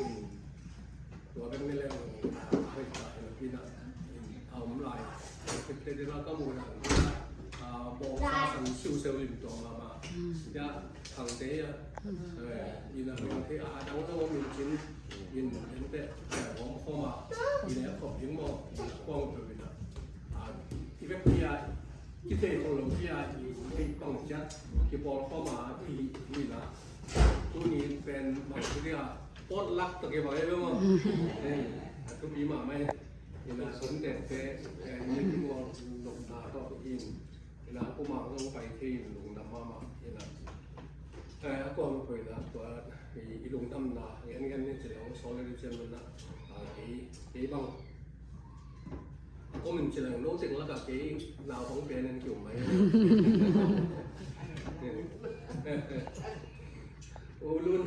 In tua bek ni le, a hoi ta in a pi na, in a om lai. Kit te den a ka mu na, a, bo sa sang siu seu lim tua mama. Ya, khang te ya. Eh, in a lim te a dang dang om in cin, in den te, eh, om khoma. In a khop in mo, in a kuang pe in a. A, i bek pi a, kithei khong lo cia, i, i pang ciat, kipawl khawm a, i, i na. Tuni pen bang ci dia, pot lak tak i bang e maw. Eh, a thupi mahmah e. I na, sun tek te, eh, i kipawl lok na tawh in. I na, kuamah zong pai thei in lungdam mahmah. I na. Eh, a kuamah ko i na, tua, i, i lungdamna, ngen ngen ni ci lo, sawl le cian man na. A, i, i bang. Ko min ci leng lo teng laka kei naupang pen en kium mai. Ulun,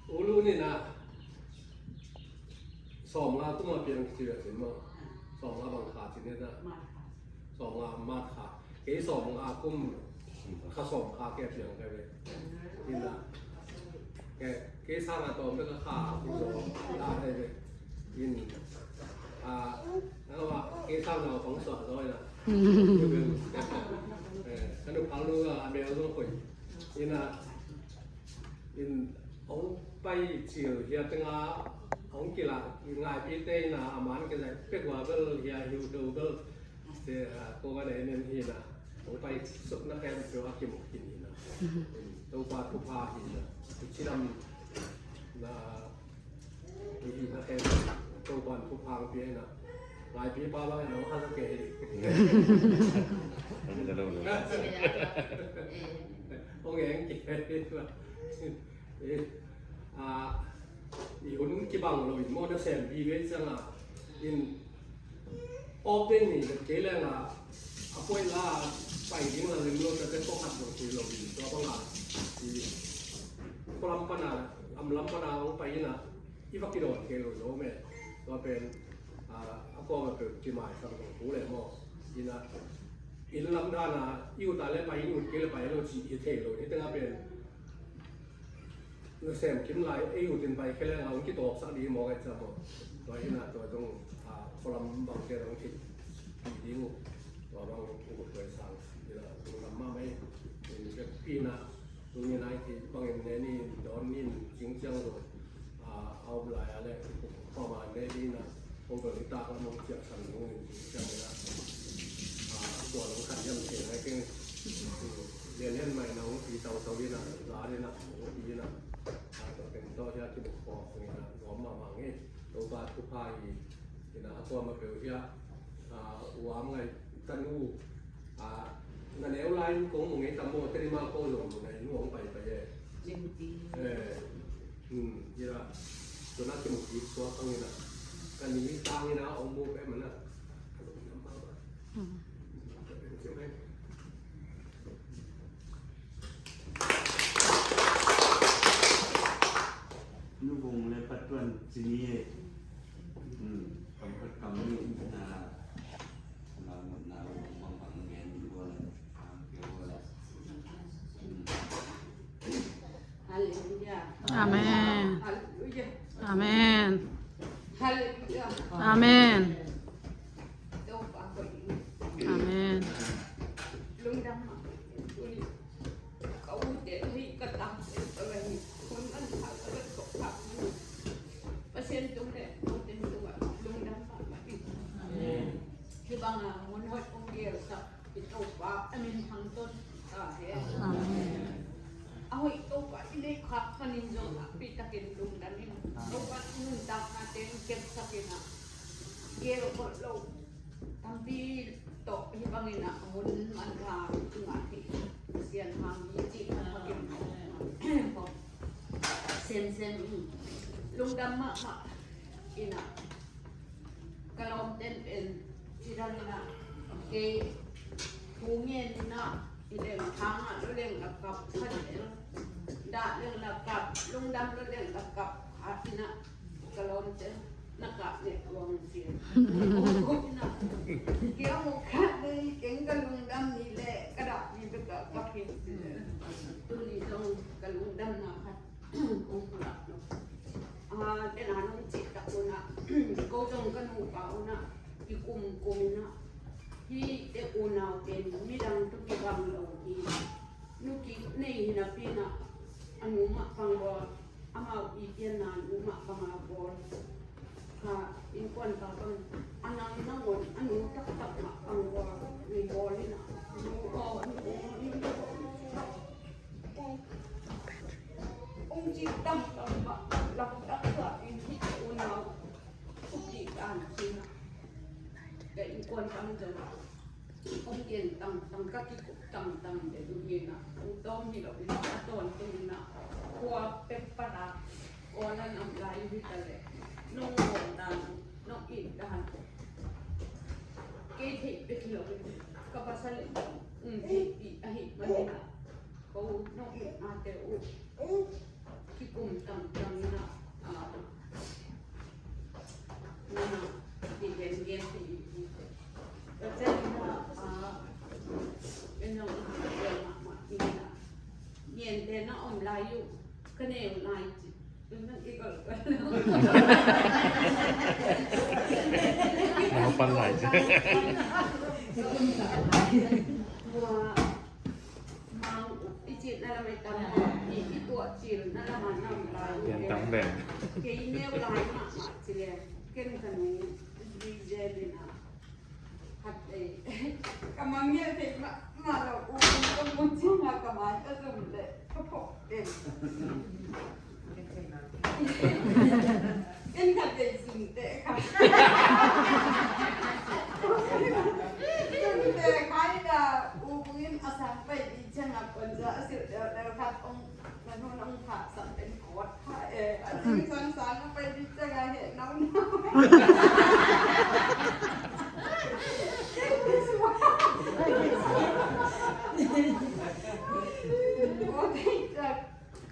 ulun ina sawmnga kuma piang kici ve cin maw? Sawmnga bang kha cin ina. Sawmnga mat kha. Kei sawmnga kum kha sawm kha kei piang kei ve. Ina. Kei, kei sanga tawm bek a kha kum sawm kha kei ve. In, a, nang a, kei sang nang a pang suah zaw ina. Eh, ka nuphang nu a mel zong khoi. Ina, in, hong pai cil hia tenga, hong kila, ngaipite ina, a man kizai pek ua bel hia hiu do bel. Te, a, ko ka nei nen hi na. Hong pai suk na kem pio a kimuk hin hi na. In, Topa thupha hi na. Tuci lam na, Hi, hi, na khen. Topan thupha pia na. Ngaipi pa bang na, ha sa ke. Ong eng ke. Eh, a, i hun kibang lo in mo na sem bi ve sanga. In Awk ding ni, kei leng a, a poi la, pai ding la lem lo, tate pawh khat zong kei lo ding, tua bang a, i, khualam pan a, lam lam pan a, hong pai in a, i va kidawn kei lo zo me, tua pen, a, a kawm a peuh kimai sang zong tu le maw, in a, inn lam dan a, i ut a le pai, i ut kei le pai lo, ci i thei lo, hi teng a pen, Na sem kim lai, ei utin pai khe leng a hong kitawpsak ding maw, ka hih ciang maw. Tua hi na, tua zong, a, khualam bangte zong thei ding uh. Tua bang uh tua sang hi na, tua lam mahmah hi. Tua hi na, tua hi na, i thei bangin ne ni, dawn ni, cing ciang zong, a, a om lai a leh, khuama ne ni na, Kong tawh nitak lam hong ciahsan nung in ciang in ah, ah, tua nung khat hiam thei nai keng. Lian lian mai na hong pi tau tau in ah, la in ah, hong pi in ah, ah, tua teng tawh hia ki muk khawk in ah, nuam mahmah ngei. Topa thupha hi in ah, a kuama peuh hia, ah, uam ngai tanu, ah, na neu lai in kong mu ngei tam maw, teni ma ko zong mu ngai nu hong pai pai e. Eh, Hmm, ira. Tuna ki mukit suak ang ina. Kani tang ina ong mu pe mana. Nu bung le patuan sini e. Hmm, kam pat kam ni na. Na, na, bang bang ngen ni bua le. Hallelujah. Amen. Hallelujah. Amen. Hallelujah. Amen. Amen. Lungdam mah. Ka u te hi ka tam te ka la hi. Hun an tha ka la tok tha. Pasian tung le tung ten tung a lungdam mah mah. Amen. Hi bang a mun hot ong gel sak. I Topa a min thang ton ta hen. Amen. A hoih Topa i neih khak panin zong a pi takin lungdam in. Topa nuntakna teng kepsak in a. Gel khol lo. Tampi tawh hi bangin a hun man kha i ngah hi. Sian hang hi cih a pakin. Sem sem. Lungdam mahmah in a. Ka lawmten pen cidang inah kei thu ngen inah i leng khangah lu leng a kap khat leng dah leng a kap lungdam lu leng a kap khat inah ka lawmten na kap leh wang cia. Inah kei a mu khat leh keng ka lungdam ni leh ka dah ni bek a kap hi. Tuni zong ka lungdamna khat kong pulak lo. Aa, tena nong cih tak unah ko zong ka nupa unah kikum kum inah hih te unau ten midang tu kibang lo hi. Nu kik nei hi napi inah a nu mah pang bawl, amau i pianna nu mah pang a bawl. Ka innkuan pa pang a nang nangawn a nu taktak mah pang bawl, mi bawl inah nu aw nu aw nu aw. Ong ci tamtam mah lamdang sa in hih unau thupi dan cinah ka innkuan tang zong ong gen tangtang ka kikup tangtang de duh inah ong tawm hi lo inah a tawntung inah khua pek pana kawl a nam lai hi ta leh nong bawl dan nong it dan kei theih bek hi lo in ka pasal in ong theihpih ahih manin ah ko nong itnate uh kikum tangtang inah, ah, nana i gengen ti i Pasian inah, ah, en nong i mahmah inah niente na om lai uh ka neu lai ci. Naupan lai ci. Mang i cih na lam ai tam i, i tuah cil na lam a nam lai. Pian tam leng. Kei neu lai mah mah ci leng ken ka nu zui zel inah khat ei ka mangngilh thei mah mah lo u ka mu ciangah ka mai ka zum leh ka phawk den. Ken khat vei zumte kha. Zumte kha ina u bungin a sang pai ding ciangah puanza a silh deuhdeuh khat ong na nun ong phahsak den kawt kha e. A zingsang sang a pai ding ciangah heh naunau. Kawt hei ciang.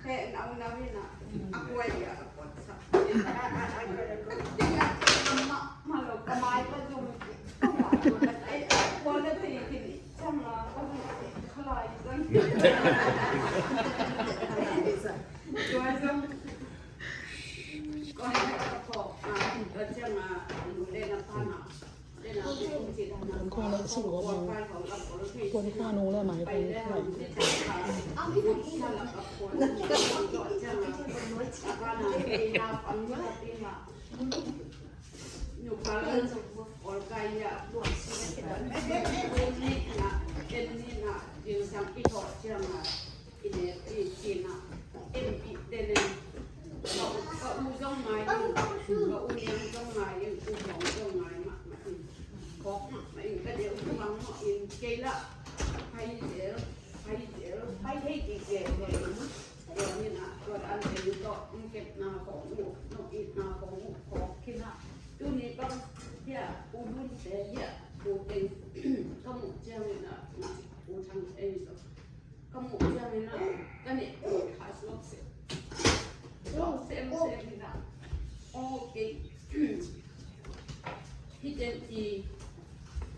Heh naunau inah a kuai a kotsak. Tingah mahmah lo ka mai ka zum. Ei a kuai na tei khin i cang a ka zum khalai zang. Kuai zong kuai a kawk a ka cang a nu le na pa na. Kon khuang le suk gawp nung. Kon khuang nung le mai kon khuang. I nek i cina, en i denen. Ka u, ka u zong ngai in, ka u niang zong ngai in, u hong zong ngai mahmah in. Khawk mahmah in, ka deuh u bang mawh in, kei lah hai zel, hai zel, hai hei kik zel zel in. Tua ni na, tua dan zel tawh, ong kepna khong uh, nong itna khong uh, khawk khin ah. Tuni bang hiah, u Lunte hiah, u teng, ka muh ciang in ah, na, u Thang ei zong. Ka muh ciangin ah ka neh kha suak sem, suak semsem in ah, aw kei hih teng i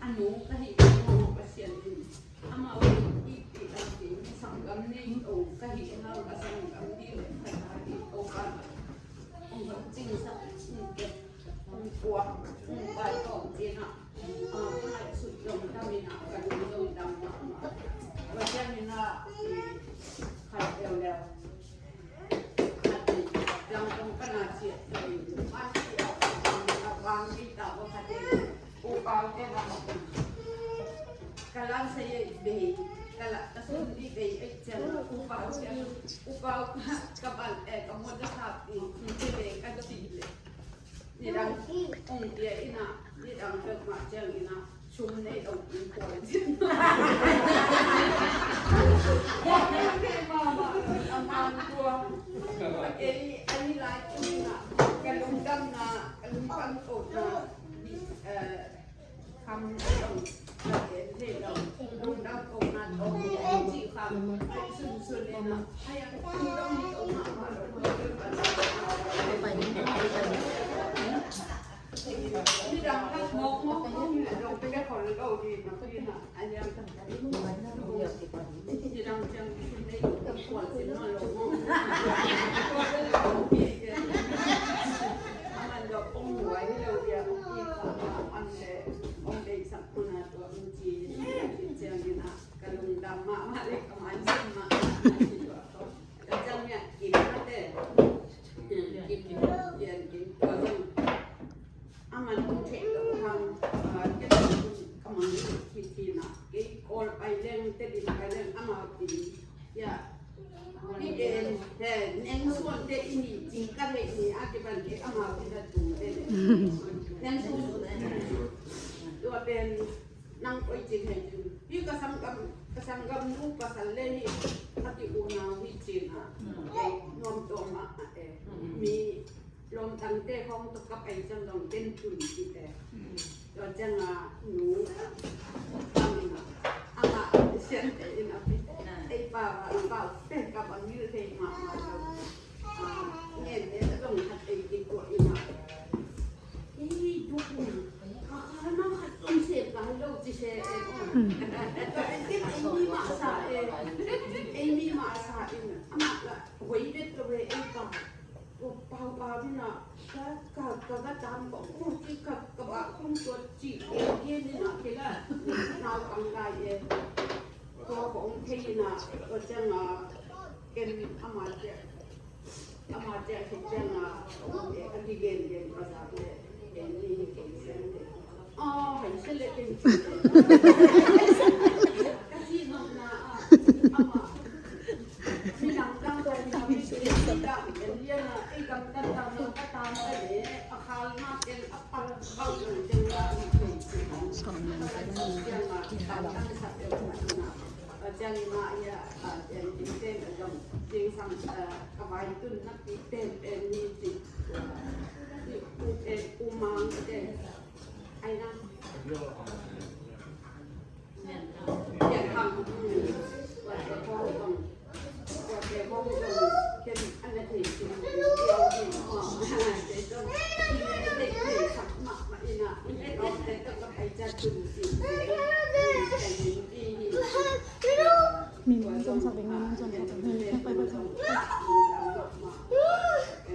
a nu ka hih maw, Pasian in amau in i, i a kei sanggam nei o ka hih hang, ka sanggam ding le ka ta ding o ka na ong hong cingsak, ong kep, ong kuak, ong kai tawm cin ah. Ah, ka ngaihsut zong dam in ah, ka lung zong dam mahmah. Tua ciangin ah, khat leuleu, khat in, zang kong ka na ciah tua in, man ciah, a vang ding ta ua khat in, U Pau te na mah in. Ka lam sa ei bei, ka la, ka sun di bei ei ciang, U Pau ciang, U Pau ka bal, eh, ka muat ka sap in, in te le, ka ci le. Nidang ong pia in ah, nidang peuhmah ciangin ah, sum nei lo in kual cin. Kual nei mahmah lo, a man tua. Kei, a ni lai kum in ah, ka lungdamna, ka lungdam kohna, ni Eh, kham dong, eh, thei dong, lungdam kohna tawh, eh, ci kham, eh, sunsun eh na, ai ang, lungdam ni tawh mahmah lo, midang khat mawkmawk kong hi leh dong, pia khol lo ding na, pia na. Aman hong theih loh hang, ah, ken ka mang hi, hi na, kei Kawl pai leng, Tedim pai leng, amau pi, ya. Pi den, he, neng suan te i ni, cing ka theih ni, a kipan kei amau pi na tung te. Neng suan, tua pen, nang koi cing hei cing. Pi ka sanggam, ka sanggam nu pasal le hi, a ki unau hi cing a. Kei nuam tuam a, a e. Mi, lawmtangte khawng tawh ka pai ciang zong ken tun ci te. Tua ciang a nu bangin a, amah siante in a pi, ei pau a, pau pen ka bang ngil thei mahmah lo. A, ngen te zong khat ei kikuah in a, ei duk in, ka kha na khat zong sem ka lo ci se e. Tua en ken ei mi mah sa e, ei mi mah sa in, amah la huai vet lo e, ei pau. Tua pau pau ni na, ka, ka, ka va tam kong kong ci ka, ka ba kong tua ci, e, e ni na ke la, nau kang lai e. Tua kong thei na, tua ciang a, ken ama cia, ama cia ke ciang a, e, a ki gen gen ka za le, e, ni ni ke sen de. Aw, hai se le kei. Ka ci nop na a, ama. Midang dang dang dang, midang dang dang, ei gamtat dang dang, ka tam ka le, a khal na ken a pal bang dang dang dang. Ciang na ia, a, ciang ding ten a dong, ding sang, a, ka vai tun na pi ten en ni ci. Ni u ten u mang ten. Ai na. Min min zong sa beng, min min zong sa beng, min min zong sa beng.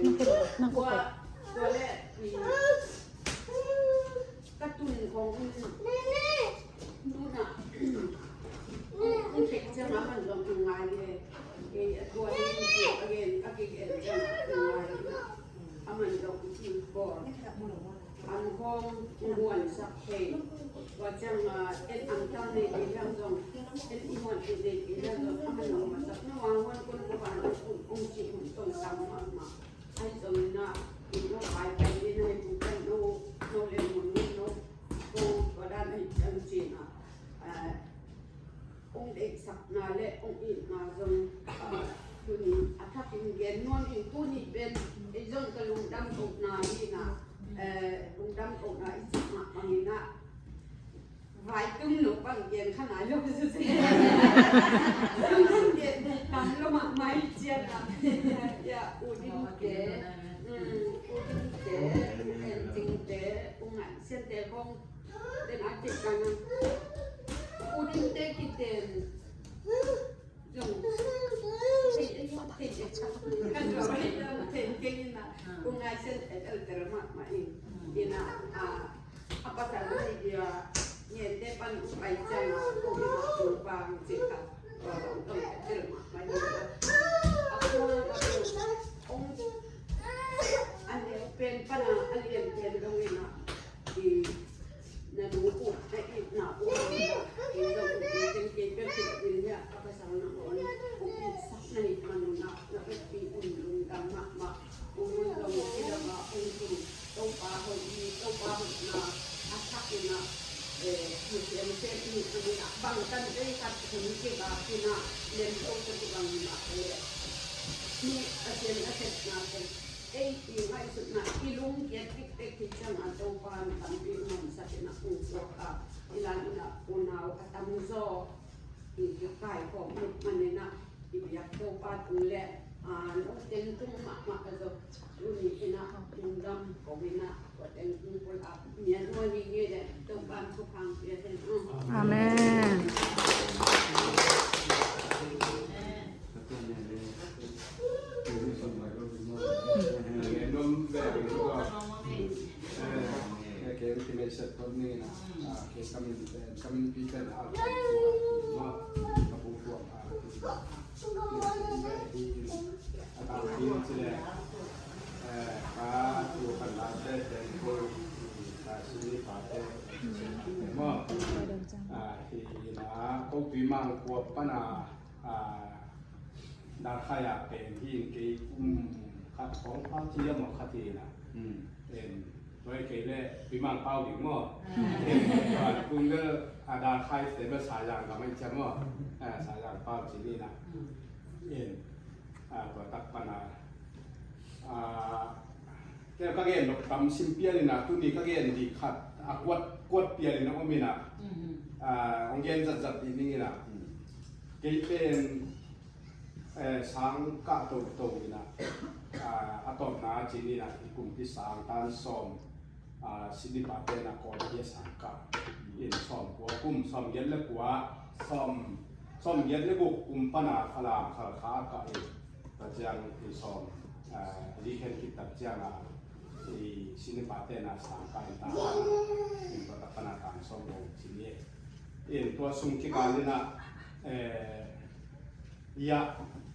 Nang ko, nang ko. Ka tun khong un, nuna, un, un thei ciang a man zong un ngai le. Kei a tua hi, a gen, a kigen ciang un ngai. A man zong un bawl. An khong un huan sak thei. Tua ciang a, en ang tang nei kei hiam zong, en i huan kei nei kei hiam zong, a man zong huan sak. Na wang huan kun ko ban un, un ci un tong sam mahmah. Ai zong na, i no pai pai i na i bu pen no, no le mun no, ko ko dan ai cang ci na. Ah, ong deihsakna le ong itna zong, ah, tuni a thakin gen nuam in tuni pen, ei zong ka lungdam kohna hi na, eh, lungdam kohna i cih mah bangin ah, Vaitum no bang gen kha nai lo ka suse. Bang gen thei tam lo mahmah hi ciang a. Ya, U Dim te, mm, U Dim te, U En Cing te, U Ngan Sian te khong, den a kik kan a. U Dim te kiten. Zong, thei, thei, thei, kan zong, thei, thei, thei, thei, na. U Ngan Sian te, el ter mahmah in. Ina, a, A pasal nei dia, ngen te pan u pai ciang a, ko hi ma ko bang ci kha, ko bang tong ka tel ma, ma ni a. A ko na ka ko, ong, a neu pen pan a, a lian pen dong in a, i, na nu u, na i, na u, i, na u, i, ken ke pe ki, i, ya, a pasal na on, u, i, sak na i, ma nu na, na u, i, un, lungdam ma, ma, u, un, dong, i, da, ma, un, tu. Topa hoih hi, Topa hoihna a thakin ah, eh, Pasian te i hihna dingin ah bangtan vei khat hun kibak in ah, lemto ka kibang in ah, eh, mi Pasian a sepna te, Ei i ngaihsutna i lungkiat tiktek hi ciangin Topa'n tampi nuamsak in a hong suak a, i lan in a unau a tamzaw i kaikhawm lut manin a, i biak Topa tung le a, lo teng tung mahmah a zong tuni in a lungdam ko in a, ko teng tung pul a mian ua ni nge le Topa'n thupha pia hen. Amen. Ko Tuimang khua pana, a, Darkhai ah pen hi in kei kum khat khawng pau ci a maw khat hi na. Em, tua hi kei le Tuimang pau ding maw. Em, tua kum le, a, Darkhai te bel Sayang ka mai cia maw. A, Sayang pau ci ni na. Em, a, tua tak pana, a, kei ka gen dok tam sim pian in a, tuni ka gen di khat a kuat, kuat pian in a om in a. A, hong gen zatzat di ning in a. Kei pen, eh, sang kah toto in a, ah, a tawpna ci ni na, i kumpi sang tan sawm, ah, Sydney pate na Kawl hi a sang kah. In sawm kua kum, sawm giat le kua, sawm, sawm giat le guk kum pana Falam Khalkha a kah in. Tua ciang i sawm, ah, zi khen khit tak ciang a, i Sydney pate na sang kah in ta. In tua tak pana tan sawm ko ci ni. In tua sung kikal in a, eh, Ia,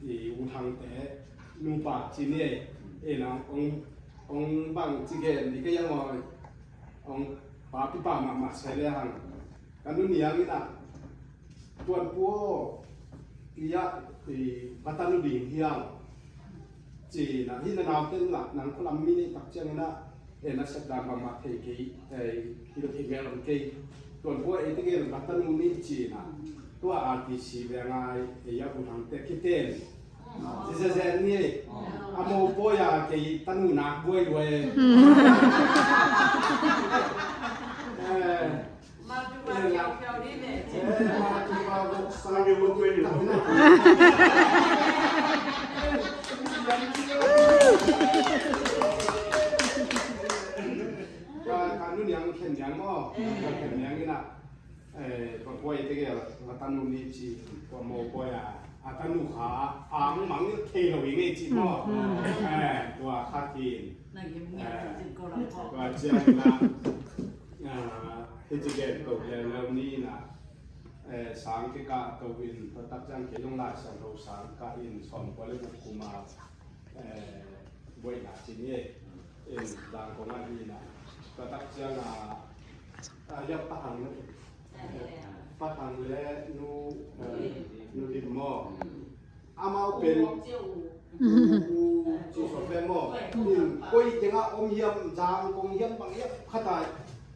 i U Thangte nupa ci ni. E nang ong, ong bang ci gen di ka iang oi. Ong papi pa mahmah se le hang. Ka nu niang in a, Tuan Pu aw, ia, i va ta nu ding hiang. Ci na, hi na nau ten la, nang ko lam mi nei tak ciang in a, e na sep dan bangmah thei kei, e, hi lo thei mel om kei. Tuan Pu e te gel va ta nu ni ci na. Tua R T C ve ngai, e, ia U Thangte kiten. Ci se zen ni, a mo poi a kei ta nu nak buai buai. E, Ka, ka nu niang khen niang maw? Ka khen niang in a, eh, tua kuai te ke, ka tanu ni ci, tua maw kuai a, a tanu kha, a mang mang ni thei lo i ngei ci maw? Eh, tua kha kin. Tua ciang in a, ah, hih ci gen to gen lo ni in a, eh, sang kikah to in, tua tak ciang kei zong Lai Siangtho sang kah in, sawm kua le guk kum a, eh, buaina ci ni, eh, in dang kong a hi na. Tua tak ciang a, a, ya Pa Thang le, eh, Pa Thang le nu, eh, nu Lim maw. Amau pen u, u, ci sawm pen maw. In koi tengah om hiam, zang kong hiam, bang hiam khat a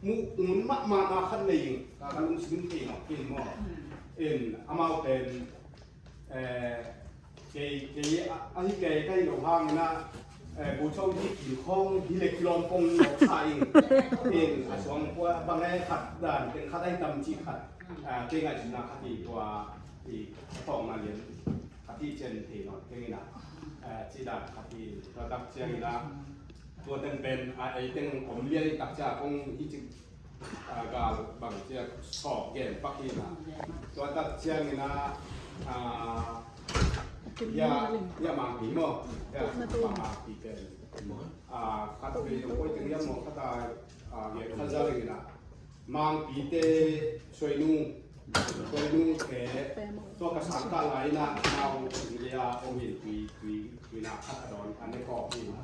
muh ngun mahmah na khat nei in, ka, ka lungsim thei ngau pen maw. In amau pen, eh, kei, kei, a, a hi kei, ka hi lo hang in a, eh, bu chau hi kin khong, hi le kilawm kong lo sa in. In a suang kua bang e khat dan, teng khat a hi tam ci khat. Ah, kei ngaihsutna khat hi tua, i, a tawng na lian. Khat hi cian thei nawn keng in a, eh, ci dan khat hi, tua tak ciang in a, tua teng pen, a, ei teng om lian i tak ciang kong i cik, a, gal bang ciang sawk gen pak hi na. Tua tak ciang in a, a, ya, ya Mangpi maw? Ya, Mangpi pen. A, khat hi, koi teng ya maw, khat a, a, gen khat za leng in a. Mangpite, Suainu, Suainu te, tua ka sang kah lai in a, nau lia om in tui, tui, tui na khat a dawn, a ne kawk in.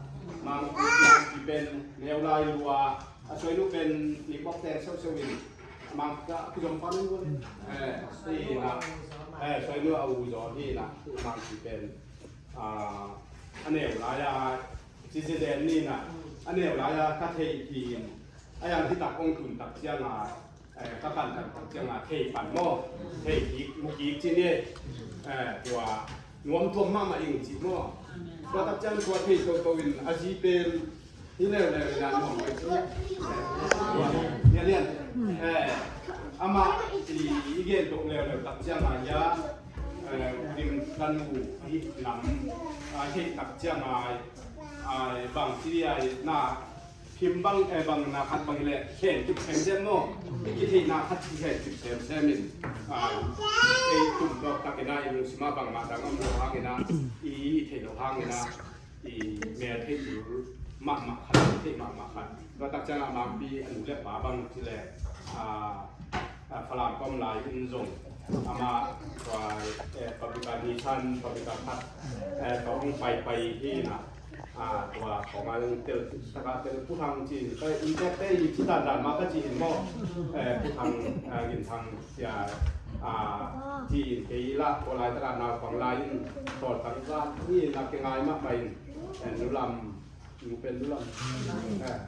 Mangpi, Mangpi pen, neu lai lua, a Suainu pen, ni bok teng seu seu in. Mangpi ka, ku zom pa nu, eh, si na, eh, Suainu a u zaw hi na, Mangpi pen, ah, a neu lai a, si si den ni na, a neu lai a, ka thei hi in. A yang hi tak kong tun tak ciang a, eh, ka kan tak tak ciang a, thei pan maw, thei kik, mu kik ci ni, eh, tua, nuam tuam mahmah ing ci maw, Tua tak ciang tua thei toto in a zi pen hi leuleu in a nuam pai ci. Nia lian. Eh, amah i, i gen tok leuleu tak ciang a hia, eh, dim kan u hi lam a thei tak ciang a, a bang ci a na phim bang, eh, bang na khat bang hi leh khen kip semsem maw? I kitheihna khat kikhen kip semsem in, ah, ei tum tawk takin a i lungsim ah bangmah dang om lo hangin a, i, i theih lo hangin a, i mel theih tul mahmah khat, i theih mahmah khat. Tua tak ciang a Mangpi a nu le pa bang ci leh, ah, ah, Falam kom lai in zong amah tua, eh, public a ni san, public a khat, eh, tua hong paipai hi na, ah, tua kong a tel, taka tel Pu Thang ci, ka in tek te i ci dandan mah ka ci in maw, eh, Pu Thang, ah, Gin Thang cia, ah, ci in kei lah, ko lai taka naupang lai in, tawl tang zat ni na ke ngai mah pai in, eh, nulam, nu pen nulam, eh,